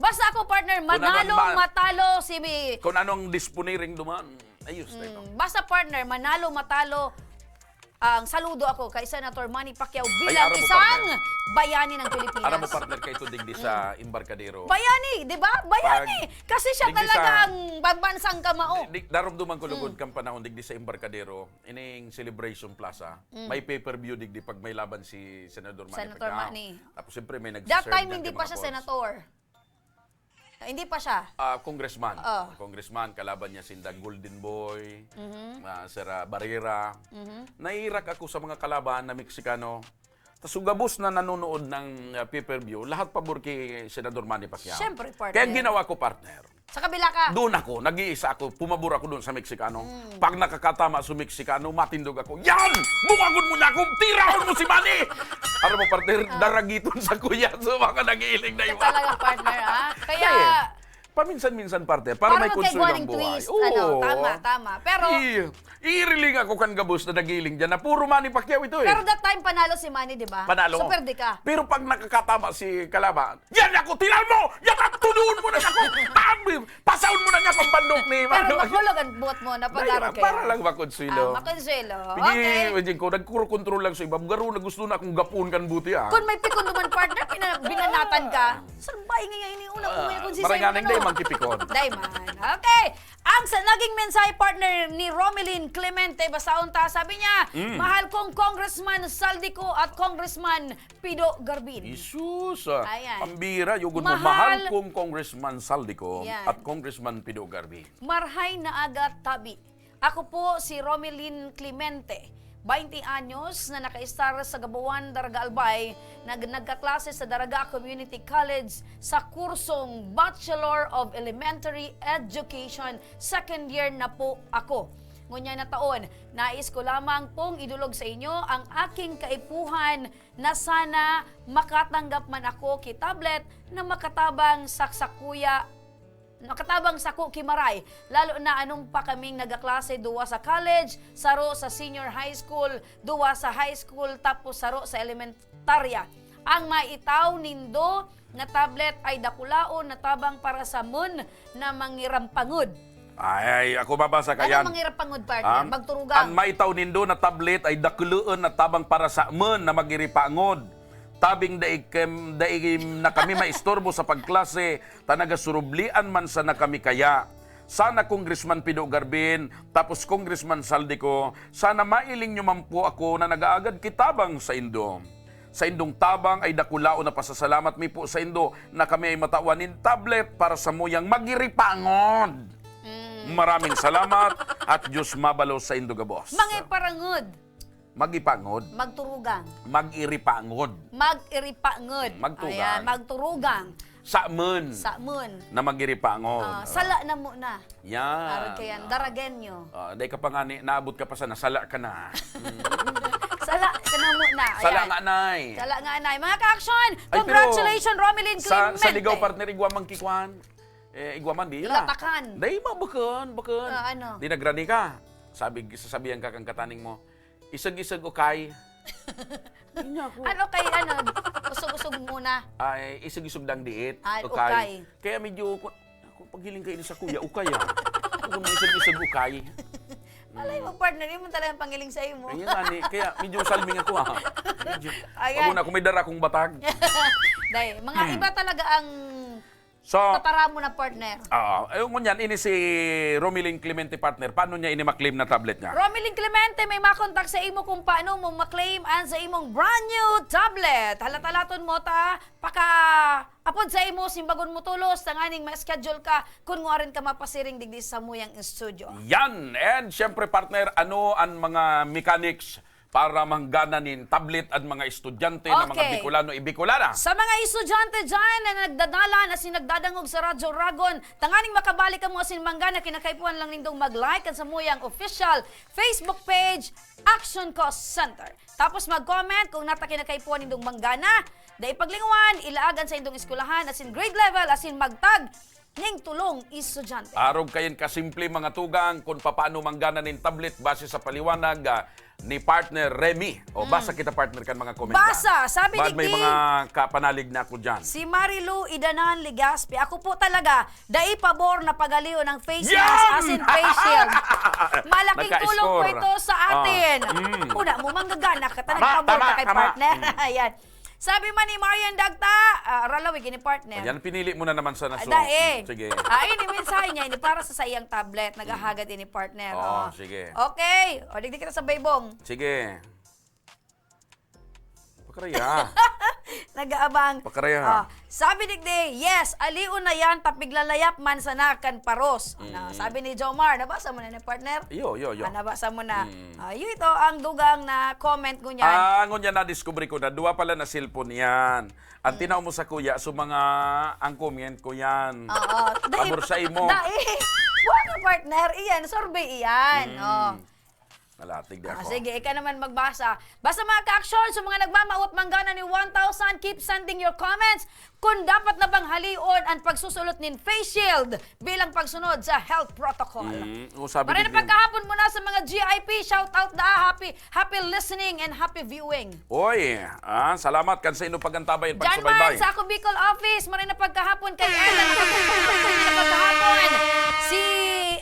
Basta ako, partner, manalo, matalo, si Mi- Kung anong disponiring duman, ayos na ito. Basta, partner, manalo, matalo, ang saludo ako kay Senator Manny Pacquiao bilang isang bayani ng Pilipinas. Aram mo, partner, kay ito digdi sa Embarcadero. Bayani, di ba? Bayani! Kasi siya talaga ang pambansang kamao. Di, di, narumduman ko lugod kang panahon digdi sa Embarcadero, ining Celebration Plaza, may pay-per-view digdi pag may laban si Senador Manny Pacquiao. Senator Manny. Tapos, siyempre, may nagsa-serve dyan kay mga boss. That time, hindi pa siya senator. Ah, hindi pa siya. Ah, congressman. Oh. Congressman, kalaban niya sinda Golden Boy, ah, Sir, ah, Barrera. Naiirak ako sa mga kalaban na Meksikano. Tas gabos na nanonood ng, ah, pay-per-view, lahat pabor kay Senador Manny Pacquiao. Siyempre, partner. Kaya ang ginawa ko, partner, Sa kabila ka. Doon ako, nag-iisa ako, pumabor ako doon sa Meksikano. Pag nakakatama sa Meksikano, matindog ako, "Yan! Bukagon mo na ako! Tirahon mo si Manny!" Ano mo, partner, daragiton sa kuya sa mga nag-iiling na iba. Talaga, partner, ha? Kaya, Kaya, paminsan-minsan, partner, para parang may konsuelo magkaiwaning ang buhay. Twist, ano, tama, tama. Pero, I- Iriling ako kan gabos na nagiling dyan na puro Manny Pacquiao ito eh. Pero that time, panalo si Manny, di ba? Panalo. So, perde ka. Pero pag nakakatama si kalaban, "Yan ako, tiral mo! Yan ako, tunuon mo na ako!" Pag, pasaon mo na niya pang bandok ni Pero Manny. makulog ang buot mo na pag-aro kaya. Para lang makonsuelo. Ah, makonsuelo. Hindi, Okay. Jing, ko, nagkurokontrol lang sa iba. Garo na gusto na akong gapon kan buti ah. Kung may pikon naman, partner, pina- binanatan ka. Salbay nga yan, iniuna ko ngayon kung si Maranganeng Simon, day, ano? Mangkipikon. Day man. Okay. Ang sa naging mensahe, partner, ni Romelin Clemente, basaon ta, sabi niya, Mm. "Mahal kong Congressman Saldico at Congressman Pido Garbin." Jesus, ah, Ayan. pambira, yugod mo, Mahal- mahal kong Congressman Saldico Yan. at Congressman Pido Garbi. Marhay na aga, tabi. Ako po si Romelin Clemente, baynte anyos, na nakaestar sa Gabuan, Daraga Albay, nag nagkaklase sa Daraga Community College sa kursong Bachelor of Elementary Education, second year na po ako. Ngunyan na taon, nais ko lamang pong idulog sa inyo ang aking kaipuhan na sana makatanggap man ako ki tablet na makatabang sa sakuya nakatabang sako ki Maray, lalo na anong pa kaming nagaklase, duwa sa college, saro sa senior high school, duwa sa high school, tapos saro sa elementarya. Ang maitaw nindo na tablet ay dakulaon na tabang para sa mun na mangirampangod. Ay, ako babasa Ano kayan. Mangirampangod, partner? Am, Magturugang. Ang maitaw nindo na tablet ay dakuloon na tabang para sa mun na magiripangod. Tabing dai, kem, dai na kami maistorbo sa pagklase, ta nagasurublian man sana kami kaya. Sana Congressman Pido Garbin, tapos Congressman Saldico, sana mailing nyo man po ako na nag-aagad kitabang sa indo. Sa indong tabang ay dakulaon na pasasalamat mi po sa indo na kami ay matawan nin tablet para sa muyang magiripangod. Maraming salamat at Diyos mabalo sa indo gabos. Mangiparangod. Magipangod. Magturugang. Magiripangod. Magiripangod. Magtugang. Ayan, magturugang. Samun. Samun. Na magiripangod. Ah, sala na muna. Yan. Aron kayan, Daragenyo. Ah, dahil ka pa nga ni, naabot ka pa sa nasala ka na. Sala ka na muna. Ayan. Sala nga, nay. Sala nga, nay. Mga ka-action, Ay, pero congratulations, Romelin sa, Clemente. Sa Ligaw, partner, igwa man kikwan. Eh, igwa man, di na. Ilatakan. Dahil mabakan. Ah, ano? Di nagrani ka. Sabi, sasabihan ka kang kataning mo, "Isag-isag, okay." Hindi niya ako. Ano kay ano? Usog-usog muna. Ay, isag-isag dang diit. Ay, Okay. Okay. Kaya medyo, ku- ako, paghiling kayo sa kuya, okay ah. Ako may isag-isag, okay. Malay mo, partner, yun mo talagang pangiling sa'yo mo. Ayun nga ni, kaya medyo salming ako ah. Medyo, Ayan. Ako na, kung may dara akong batag. Dahil, mga Hmm. iba talaga ang So, tatara mo na, partner. Ah, ayun ngunyan, ini si Romelin Clemente, partner. Paano niya ini ma-claim na tablet niya? Romelin Clemente, may makontak sa imo kung paano mo ma-claim ang sa imong brand new tablet. Halatalaton mo ta, paka apod sa imo, simbagon mo tulos, tanganing ma-schedule ka, kung ngwarin ka mapasiring digdi sa muyang studio. Yan! And syempre, partner, ano ang mga mechanics para manggana nin tablet ang mga estudyante na mga Okay. Bicolano, i-Bicolana? Sa mga estudyante dyan na nagdadalan asin nagdadangog sa Radyo Ragon, tanganing makabalik kamo asin manggana, kinakaipuhan lang nindong mag-like kan samuyang official Facebook page, Action Call Center. Tapos mag-comment kung nata kinakaipuhan nindong manggana. Dai paglinguan, ilaag an sa indong eskwelahan asin grade level asin magtag ning tulong estudyante. Arog kayan kasimple, mga tugang, kung papaano manggana nin tablet base sa paliwanag, ah, ni partner Remy. O, basa kita, partner, kan mga comment. Basa! Sabi Bad may digdi, mga kapanalig na ako dyan. Si Marilu Idanan Legaspi, "Ako po talaga, dai pabor na pagalion ang face Yan! mask asin face shield. Malaking Nagka-score. Tulong po ito sa Ah, atin." mm. Una mo, manggagana ka, ta Tama, nagpabor tama, ka kay tama. partner. Mm. Ayan. Sabi man ni Marian Dagta, ah, Ralawi, gini partner. Ayan, pinili mo na naman sana. Ah, So, dai. mm, sige. Ah, ini mensahe niya, ini para sa saiyang tablet, naghahagad ini partner. Oo, Oh. sige. Okay. O, digdi kita sa baybong. Sige. Pakaraya. Nag-aabang. Pakarayahan. Ah, sabi digdi, "Yes, alion na yan, tapiglalayap man sana kan paros." Ano, Mm. sabi ni Jomar, nabasa mo na ni partner? Yo, yo, yo. Ah, nabasa mo na. Mm. Ah, yun ito ang dugang na comment ko niyan. Ah, ngunyan na-discover ko na, duwa pala na cellphone yan. Ang Mm. tinaw mo sa kuya, so mga, ang comment ko yan. Oo. Dahil Amor sa imo. Dahil, buwan ka, partner, iyan, survey iyan. Mm. Oh. Nalatig di Ah, ako. sige, ika naman magbasa. Basta mga ka-aksyon, sa mga nagmamawot manggana ni one thousand, keep sending your comments. Kung dapat na bang halion ang pagsusulot nin face shield bilang pagsunod sa health protocol. Mm, o, sabi Maray na din din. pagkahapon muna sa mga G I P. Shout out da. Happy, happy listening and happy viewing. Oy, ah, salamat kan sa inyong pag-antabay at Diyan pagsubaybay. man sa Ako Bicol Office, maray na pagkahapon kay Ellen. Maray na pagkahapon. Si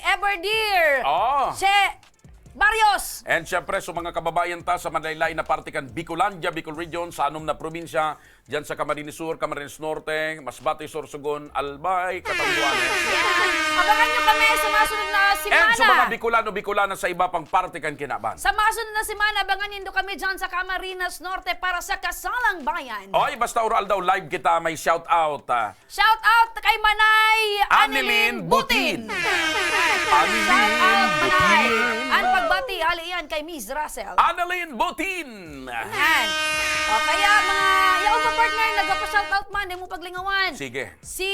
Everdear. Oh. Che Barrios. And syempre, sa mga kababayan ta sa manlaylay na parte kan Bicolandia, Bicol Region, sa anom na probinsya, dyan sa Camarines Sur, Camarines Norte, Masbate, Sorsogon, Albay, Catanduanes. Yan. Abangan nyo kami sa mga sunod na And sa semana. mga Bicolano, Bicolana sa iba pang parte kan kinaban. Sa mga sunod na semana, abangan nindo kami dyan sa Camarines Norte para sa Kasalang Bayan. Oy, basta oral daw, live kita, may shout out, ah. Shout out kay Manay Annelyn Annelyn Butin. Butin. Annelyn Shout out, Manay. Butin. Ang pagbati, hali yan kay Miss Russell. Annelyn Butin. Yan. O, kaya mga, yaon pa, partner, nagpapa-shout out man, di mo paglingawan. Sige. Si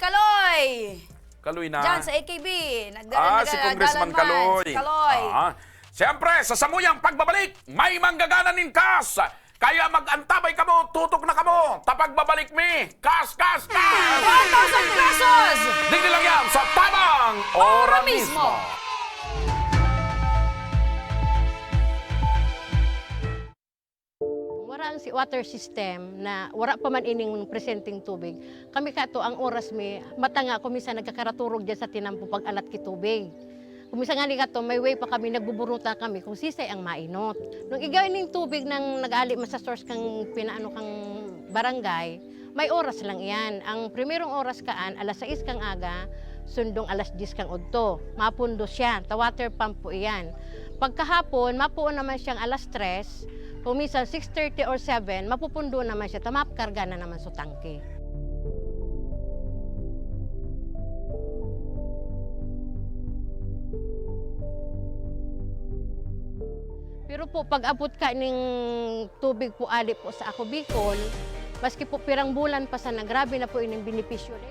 Kaloy. Kaloy na. Diyan sa A K B. Nagdala, Ah, si nagdala, Congressman dalan man. Kaloy. Si Kaloy. Ah. Siyempre, sa samuyang pagbabalik, may manggagana nin kas. Kaya mag-antabay kamo, tutok na kamo. Ta pagbabalik mi, kas, kas, kas! One thousand pesos! Digdi lang yan sa Tabang Ora Ora mismo. mismo. Wara ang si water system na wara pa man ining presenteng tubig. Kami kato, ang oras mi, mata nga ako minsan nagkakaraturog dyan sa tinampo pag-alat ki tubig. Kung minsan nga ni kato, may way pa kami, nagbuburuta kami kung sisay ang mainot. Nung igay ning tubig nang nag-ali man sa source kang pinaano kang barangay, may oras lang iyan. Ang primerong oras kaan, alas sais kang aga, sundong alas dyes kang udto. Mapundo siya, ta water pump po iyan. Pagkahapon, mapuon naman siyang alas tres, kung minsan six thirty or seven, mapupundo naman siya, ta makarga na naman sa tangke. Pero po, pag-abot ka ning tubig po ali po sa Ako Bicol, maski po pirang bulan pa sana, grabe na po ining benepisyo ni.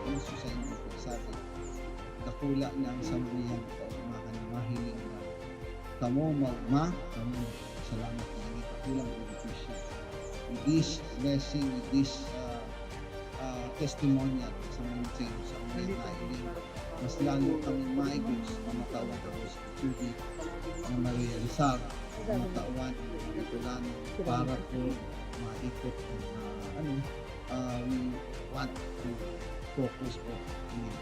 Puso sa inyo po, sabi, dakula na ang samuyang kaugmahan na mahiling na kamo maugma, kamo salamat na ini dakulang benepisyo. With this blessing, with this, ah, ah, testimonial sa mga sa mga nailing, mas lalo kami maigos na matawan kami sa tubig na marealisar, na matawan ang mga Bicolano para po maikot ang, ah, ano, ah, we want to focus po.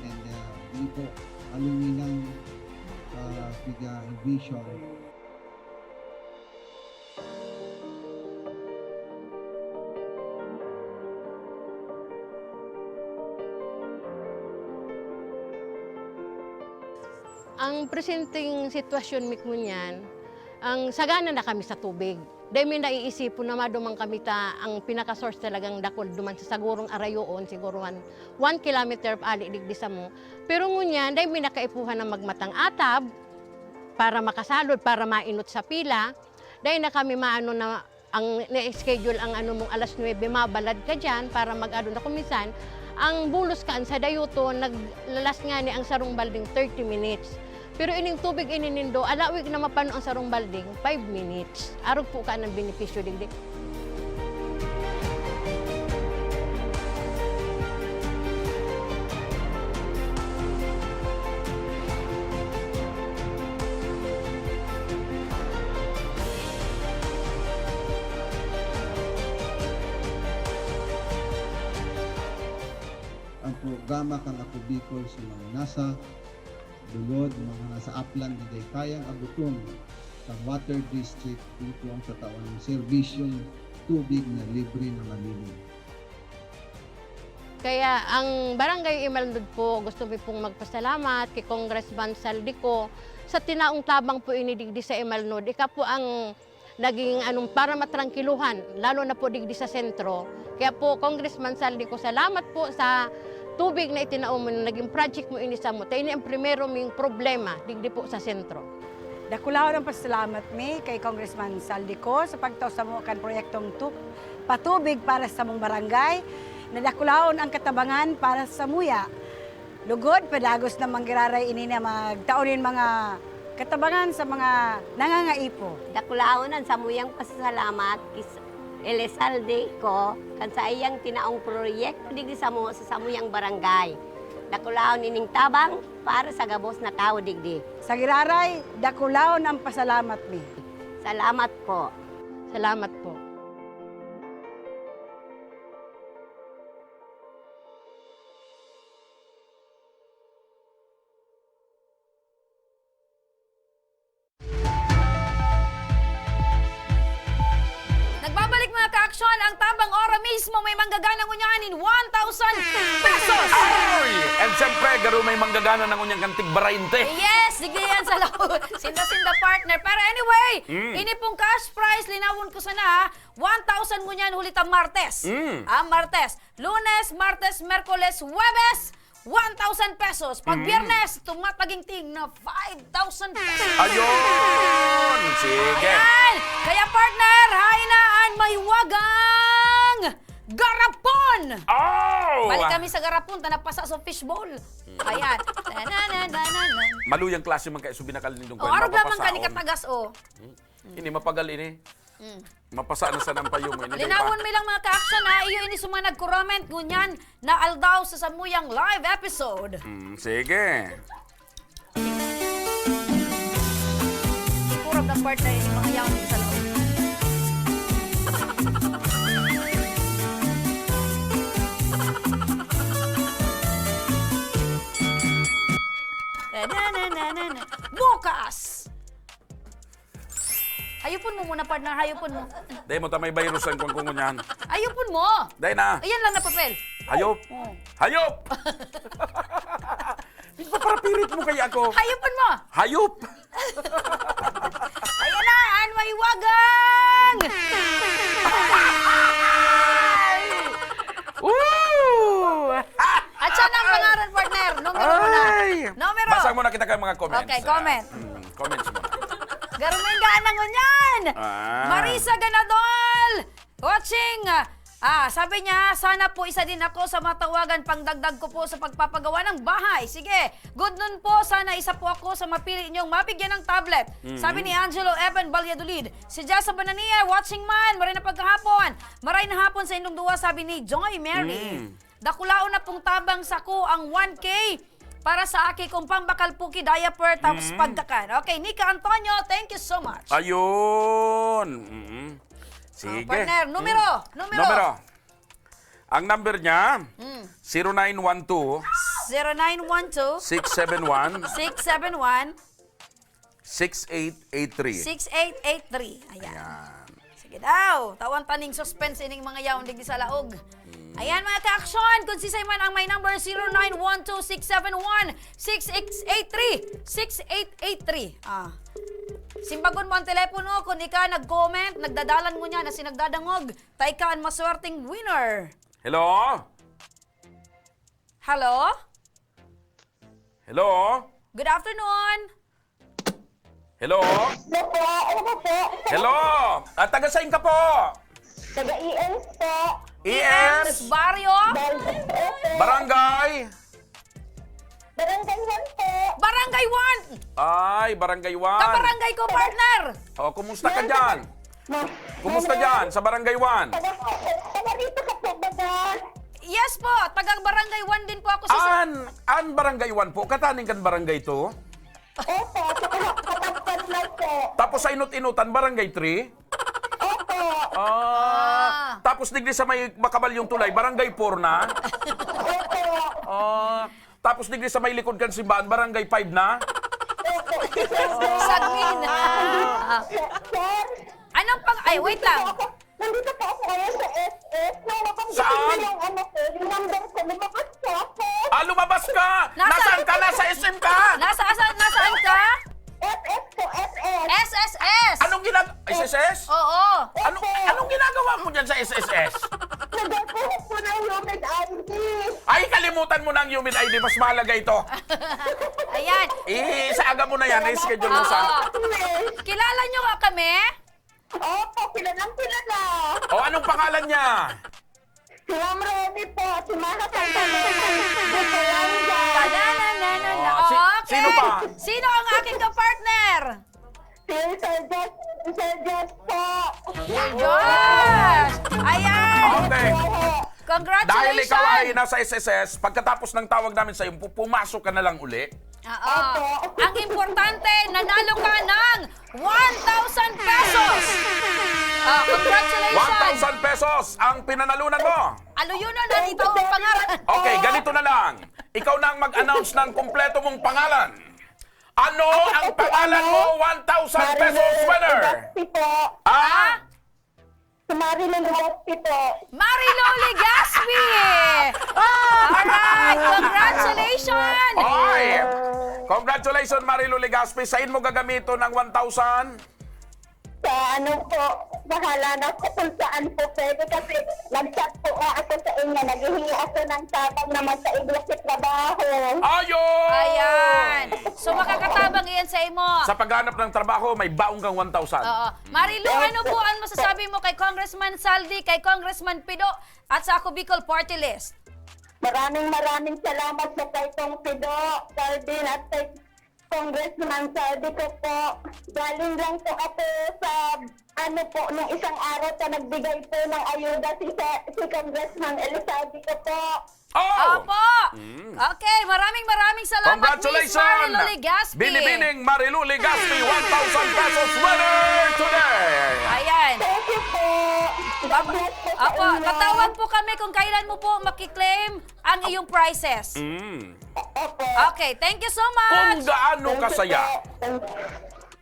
And, uh, hindi po aluminang, ah, piga vision. Ang presenteng sitwasyon mi ngunyan, ang sagana na kami sa tubig. Dai mi naiisipon na maduman kami ta ang pinaka-source talagang dakul duman sa sagurong arayoon, siguro one, one kilometer ali digdi samo. Pero ngunyan, dai mi na kaipuhan na magmatang atab para makasalod, para mainot sa pila. Dai na kami maano na ang na-schedule ang ano mong alas nuebe, mabalad ka diyan para mag-ano na kung minsan, ang bulos kaan sa dayuton, naglalas ngani ang sarong balding thirty minutes. Pero ining tubig ini nindo, alawig na mapano ang sarong balding, five minutes. Arog po ka ng benepisyo digdi. Ang programa kan Ako Bicol sa mga nasa bulod, mga nasa aplan na dai kayang abuton kan water district, ito ang tatawan ng serbisyong tubig na libre na malinis. Kaya ang Barangay Imalnod po, gusto mi pong magpasalamat kay Congressman Zaldy Co sa tinaong tabang po ini digdi sa Imalnod. Ika po ang naging anong para matrangkiluhan, lalo na po digdi sa sentro. Kaya po, Congressman Zaldy Co, salamat po sa tubig na itinao mo, na naging project mo ini samo. Ta ini ang primero ming problema digdi po sa sentro. Dakulaon ang pasalamat mi kay Congressman Zaldy Co sa pagtao samo kan proyektong tu-, patubig para sa samong barangay. Nadakulaon ang katabangan para sa muya. Lugod, padagos na manggiraray ini na magtao nin mga katabangan sa mga nangangaipo. Dakulaon ang samuyang pasasalamat kis Elizalde Co kan saiyang tinaong proyekto digdi samo sa samuyang barangay. Dakulaon ining tabang para sa gabos na tawo digdi. Sa giraray, dakulaon ang pasalamat mi. Salamat po. Salamat po. Nagbabalik, mga ka-aksyon, ang tabang ora mismo may manggagana ngunyan in one thousand pesos! Ay! And siyempre, garo may manggagana na ngunyan kan tig bareynte. Yes, sige yan sa loob. Sinda-sinda, partner. Pero anyway, Mm. ini pong cash prize, linawon ko sana, ha? One thousand ngunyan huli ta Martes. Mm. Ah, Martes. Lunes, Martes, Merkoles, Huwebes, one thousand pesos. Pag Mm. Biyernes, tumatagingting na five thousand pesos. Ayun! Sige. Ayan! Kaya, partner, hain na an mahiwagang garapon! Oh! Balik kami sa garapon, ta napasa sa fishbowl. Ayan. Tananananan. Maluyang klase man kaya so binakal nindong Oh, kwan, arog lamang ka ni mapapasaon. Katagas, oh. Hmm. Ini, mapagal ini. Mm. Mapasa na sana ang payong mo. Ini, Linawon pa. Mi lang, mga ka-action, ha? Iyo ini sa mga nagko-comment ngunyan na aldaw sa samuyang live episode. Mm, sige. Kurog ang partner ni mga yaon sa loob. Na, na, na, na, na, na. Bukas! Hayopon mo muna, partner. Hayopon mo. Dai mo ta may virus ang kwan ko ngunyan. Hayopon mo. Dai na. Ayan lang na papel. Hayop. Oh. Hayop! Nagpaparapirit mo kaya ako. Hayopon mo. Hayop! Ayan na, an mahiwagang! Woo! At siya na ang pangaran, partner. Numero muna. Ay! Numero. Basa muna kita kay mga comments. Okay, comment. Ah, mm, comments muna. Garumeng gana ngunyan! Ah. Marisa Ganadol! Watching! Ah, sabi niya, "Sana po isa din ako sa matawagan, pangdagdag ko po sa pagpapagawa ng bahay." Sige, good noon po, sana isa po ako sa mapili niyong mabigyan ng tablet. Mhm. Sabi ni Angelo Evan Valladolid. Si Jessa Banania, watching man, maray na pagkahapon. Maray na hapon sa inyong duwa, sabi ni Joy Mary. Mm. Dakulaon na pong tabang sako ang one K para sa aki kong pambakal puki diaper tapos Mm. pagkakan. Okay, Nika Antonio, thank you so much. Ayun. Mm-mm. Oh, sige. Partner, numero, Mm. numero. Numero. Ang number niya, Mm. zero nine one two, Zero nine one two, six seven one, six seven one, six eight eight three. Six eight eight three. Ayan. Ayan. Sige daw. Tawan taning suspense ining mga yaon digdi sa laog. Hmm. Ayan, mga ka-aksyon, kung sisay man ang may number, zero nine one two six seven one six eight eight three. Six eight eight three. Ah. Simbagon mo ang telepono kung ika nag-comment, nagdadalan mo niya na sinagdadangog. Tayo ka ang maswerteng winner. Hello? Hello? Hello? Good afternoon. Hello? Hello po, ano po po? Hello? Ah, taga saan ka po? Taga E Ms po. E Ms? Barrio? Barangay po. Barangay? Barangay one po. Barangay one! Ay, Barangay one. Kabarangay ko, partner! Oh, kumusta ka dyan? Ma-, Kumusta ano dyan sa Barangay one? Taga, taga rito ka po, baga? Yes po, taga Barangay one din po ako sa An, an Barangay one po, kataning kan Barangay two? Opo, sa katapat lang po. Tapos sa Inot-Inotan, Barangay three? Opo. Ah, Ah. Tapos digdi sa may Makabalyong Tulay, Barangay four na? Opo. Ah, tapos digdi sa may likod kan simbahan, Barangay five na? Opo. Sagmin. Ah. Sir, Anong pang-, ay, wait lang. Nandito po ako ngayon sa S S. Nung nabanggit Saan? niyo yung ano ko, yung number ko, lumabas po ako. Ah, lumabas ka! Nasa Nasaan ka? Nasa S M ka? Nasa, asa-, nasaan ka? S S po, S S. S S S! Anong ginag-, S S S? Oo. Ano, Opo. anong ginagawa mo dyan sa S S S? Naghahanap po ng Humid I D. Ay, kalimutan mo na ang Humid I D. Mas mahalaga ito. Ayan. Isaaga mo na yan. I-schedule mo sa Oo. Kilala nyo nga kami? Opo, kilalang kilala. O, anong pangalan niya? Si Ma'am Remy po, si Mama Santa Rosa, Butolanga. Tananana. Oh, si-, Oo, okay. sino pa? Sino ang aking kapartner? Si Sir Josh, Sir Josh po. Josh! Ayan! Okay. Opo. Congratulations! Dahil ikaw ay nasa S S S, pagkatapos ng tawag namin sa'yo, pu-, pumasok ka na lang uli. Oo. Opo. Ang importante, nanalo ka ng one thousand pesos! Oh, congratulations! One thousand pesos ang pinanalunan mo. Aluyonon na Thank dito you ang very pangalan. much po. Okay, ganito na lang. Ikaw na ang mag-announce ng kumpleto mong pangalan. Ano ang Ako po, pangalan ano? mo, one thousand Marilyn pesos winner? Legaspi po. Ah? Si Marilyn Legaspi po. Marilou Legaspi! Alright! Congratulations! Oy! Congratulations, Marilou Legaspi. Saan mo gagamiton ang one thousand? Sa ano po, bahala na po kung saan po pwede kasi nag-chat po nga ako sa inyo, naghihingi ako ng tabang na magkaigwa sa trabaho. Ayun! Ayan. So, makakatabang iyan sa imo. Sa paghanap ng trabaho, may baon kang one thousand. Oo. Marilu, Yes, ano po sir. ang masasabi mo kay Congressman Saldi, kay Congressman Pido, at sa Ako Bicol Party List? Maraming, maraming salamat po kay Kong Pido, Calvin, at kay Congressman Saldi ko po. Galing lang po ako sa, ano po, nung isang araw pa nagbigay po ng ayuda si, si Congressman Elizalde ko po. Oh! Opo! Mm. Okay, maraming, maraming salamat, Miss Congratulations! Marilu Legaspi. Binibining Marilu Legaspi, one thousand pesos winner today! Ayan. Thank you po. God Pap-, bless po sa opo, inyo. tatawag po kami kung kailan mo po makiklaim ang iyong prizes. Mm. Opo. Okay, thank you so much. Kung gaano Thank you kasaya. po. Thank you.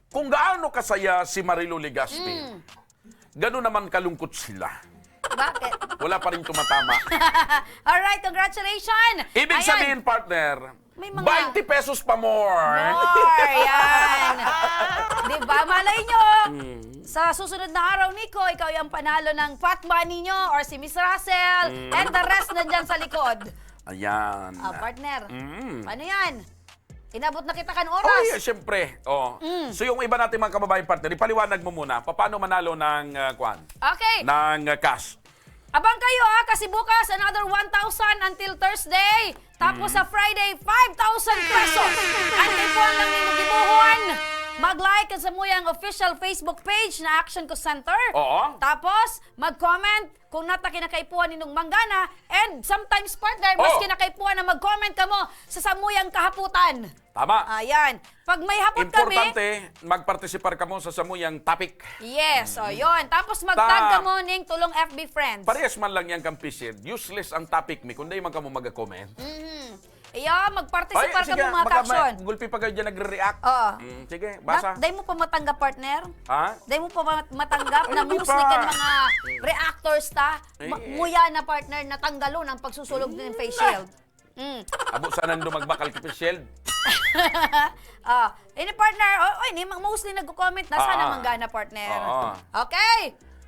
Kung gaano kasaya si Marilu Legaspi, Mm. gano'n naman kalungkot sila. Bakit? Wala pa rin tumatama. Alright, congratulations! Ibig Ayan. sabihin, partner, May mga baynte pesos pa more. More, yan. Di ba? Malay nyo, Mm. sa susunod na araw, Nico, ikaw yung panalo ng pot money nyo or si Miss Russell Mm. and the rest nandyan sa likod. Ayan. Ah, partner. Mm. Paano yan? Inabot na kita kan oras. Oh, yeah, syempre. Oh. Mm. So, yung iba nating mga kababayan partner, ipaliwanag mo muna, paano manalo ng, ah, kwan? Okay. Ng, ah, cash. Abang kayo, ha, kasi bukas, another one thousand until Thursday. Tapos Mm. sa Friday, five thousand pesos. Ang tipuan lang ninyo gibuhon, mag-like kan samuyang official Facebook page na Action Call Center. Oo. Tapos, mag-comment kung nata kinakaipuhan ninyong manggana. And sometimes, partner, mas Oh. kinakaipuhan na mag-comment kamo sa samuyang kahapotan. Tama. Ayan. Pag may hapot kami Importante, magpartisipar kamo sa samuyang topic. Yes, o, Mm. yun. Tapos mag-tag Ta- kamo ning tulong F B friends. Parehas man lang yan kang P C. Useless ang topic mi kung dai man kamo mag-comment. Mhm. Iyo, magpartisipar Ay, sige, kamo, mga baka may ka-action. gulpi pa kayo dyan nagre-react. Oo. Mm, sige, basa. Na, dai mo pa matanggap, partner? Ha? Dai mo pa ma-, matanggap Ay, na hindi mostly pa. kan mga reactors ta, ma-, Eh. nguya na, partner, natanggalon ang pagsusulog ng face shield. Mm. Abo sana ndo magbakal ki face shield. Ah, ini partner, o, o, ini mang mostly nagko-comment na sana Ah, ah. manggana, partner. Oo. Okay.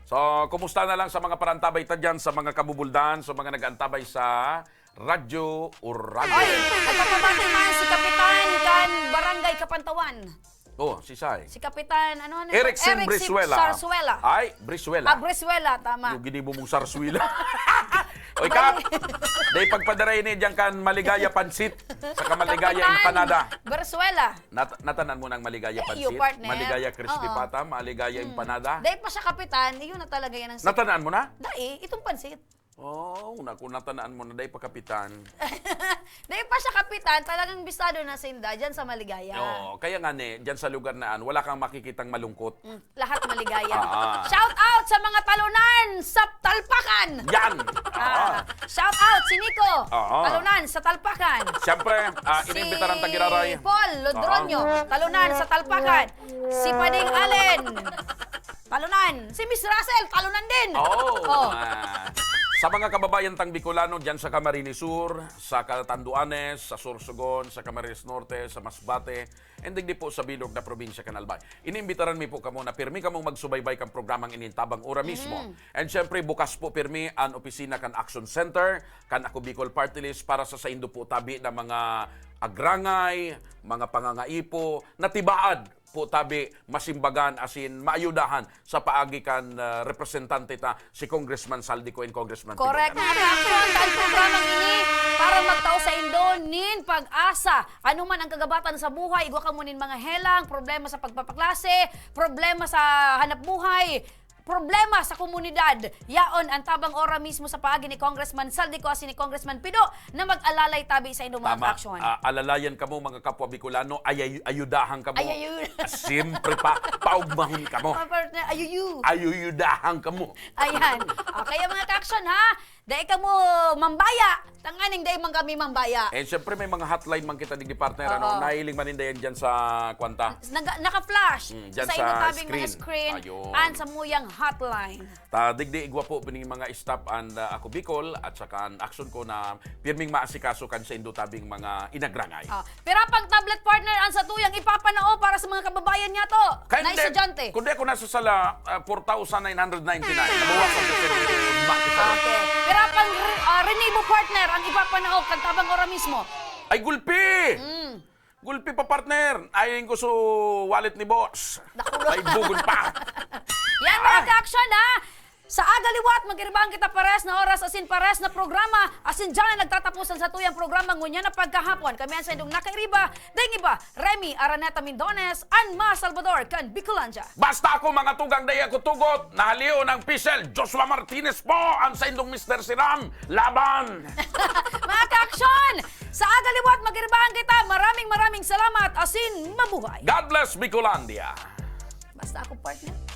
So, kumusta na lang sa mga parantabay ta dyan, sa mga kabubuldan, sa mga nag-aantabay sa Radyo Uragon? Oy, nagpapabati man si Kapitan kan Barangay Kapantawan. Oh, si Sai. Si Kapitan, ano, ano, Eric Sim Eric Sim Brizuela. Sarsuela. Ay, Brizuela. Ah, Brizuela, tama. Yung ginibo mong sarsuela. Oy, Kap, Bali- dahil pagpadara ini diyan kan Maligaya Pansit, saka Maligaya Kapitan Empanada. Brizuela. Nat-, natanan mo ng Maligaya Eh, Pansit, iyo, partner. Maligaya Crispy Oo. Pata, Maligaya Hmm. Empanada. Dahil pa siya kapitan, yun na talaga yan ang Natanan mo na? Dai, itong pansit. Oh, naku, natanaan mo na, dai pa kapitan. Dai pa siya kapitan, talagang bistado na sinda dyan sa Maligaya. Oo, kaya nga ni, dyan sa lugar na an, wala kang makikitang malungkot. Mm, lahat maligaya. Ah, ah. Shout out sa mga talunan sa Talpakan! Yan! Ah, Ah. shout out si Nico! Oo. Talunan sa Talpakan! Siyempre, ah, Si inimbitaran ta giraray. Paul Lodronyo, Oo. talunan sa Talpakan! Si Pading Allen! Talunan. Si Miss Russell, talunan din. Oo. Oh. Ah, sa mga kababayan tang Bicolano dyan sa Camarines Sur, sa Catanduanes, sa Sorsogon, sa Camarines Norte, sa Masbate, and digdi po sa bilog na probinsya kan Albay. Iniimbitaran mi po kamo na pirmi kamong magsubaybay kan programang ini tabang ora mismo. Mm. And syempre, bukas po pirmi an opisina kan Action Center, kan Ako Bicol Party List para sa saindo po tabi na mga agrangay, mga pangangaipo, na tibaad po tabi masimbagan asin maayudahan sa paagi kan, ah, representante ta, si Congressman Zaldy Co and Congressman Pidong Correct, Cadiao. Mga ka-action, ang programang ini para magtao saindo nin pag-asa. Ano man ang kagabatan sa buhay, igwa kamo nin mga helang, problema sa pagpapaklase, problema sa hanap buhay, problema sa komunidad. Yaon ang tabang ora mismo sa paagi ni Congressman Zaldy Co asin ni Congressman Pido na mag-alalay tabi sa inyong mga Tama. Ka-action. Ah, alalayan kamo, mga kapwa Bicolano, ay, ay ayudahan kamo. Ay, ayun. Ah, siyempre pa, paugmahon kamo. Mga partner, ayuyu. Ayuyudahan kamo. Ayan. Okay, mga ka-action, ha? Dai kamo mambaya. Tanganing dai man kami mambaya. And syempre may mga hotline man kita digdi, partner, ano, Oo. nahiling man ninda yan dyan sa kwanta. Naga- naka-flash Mm, dyan sa sa inyo tabing mga screen. Screen Ayun. And sa muyang hotline. Ta digdi igwa po bining mga staff and, ah, Ako Bicol at saka an Action Co na pirming maasikaso kan saindo tabing mga inagrangay. Ah, pira pang tablet, partner, ang satuyang ipapanao para sa mga kababayan niya to? Kaya Na hindi, estudyante. Kundi ako nasa sala, ah, four thousand nine hundred ninety-nine. Nabawasan ko sa mga sa Okay. Pira pang re- ah, renibo, partner, ang ipapanao kan tabang ora mismo? Ay, gulpi! Mm. Gulpi pa, partner. Ayon ko sa wallet ni boss. Nakulo. Ay, bugol pa. Yan, mga ka-action, ha? Sa aga liwat, magiribahan kita pares na oras asin pares na programa. Asin dyan na nagtatapos ang satuyang programa ngunyan na pagkahapon. Kami ang saindong nakairiba, daing iba, Remy Araneta Mindones, an mga Salvador kan Bicolandia. Basta ako, mga tugang, dai ako tugot. Nahaliw ng pisel, Joshua Martinez po, ang saindong Mister Siram. Laban! Mga ka-action, sa aga liwat, magiribahan kita. Maraming, maraming salamat. Asin, mabuhay. God bless Bicolandia! Basta ako, partner.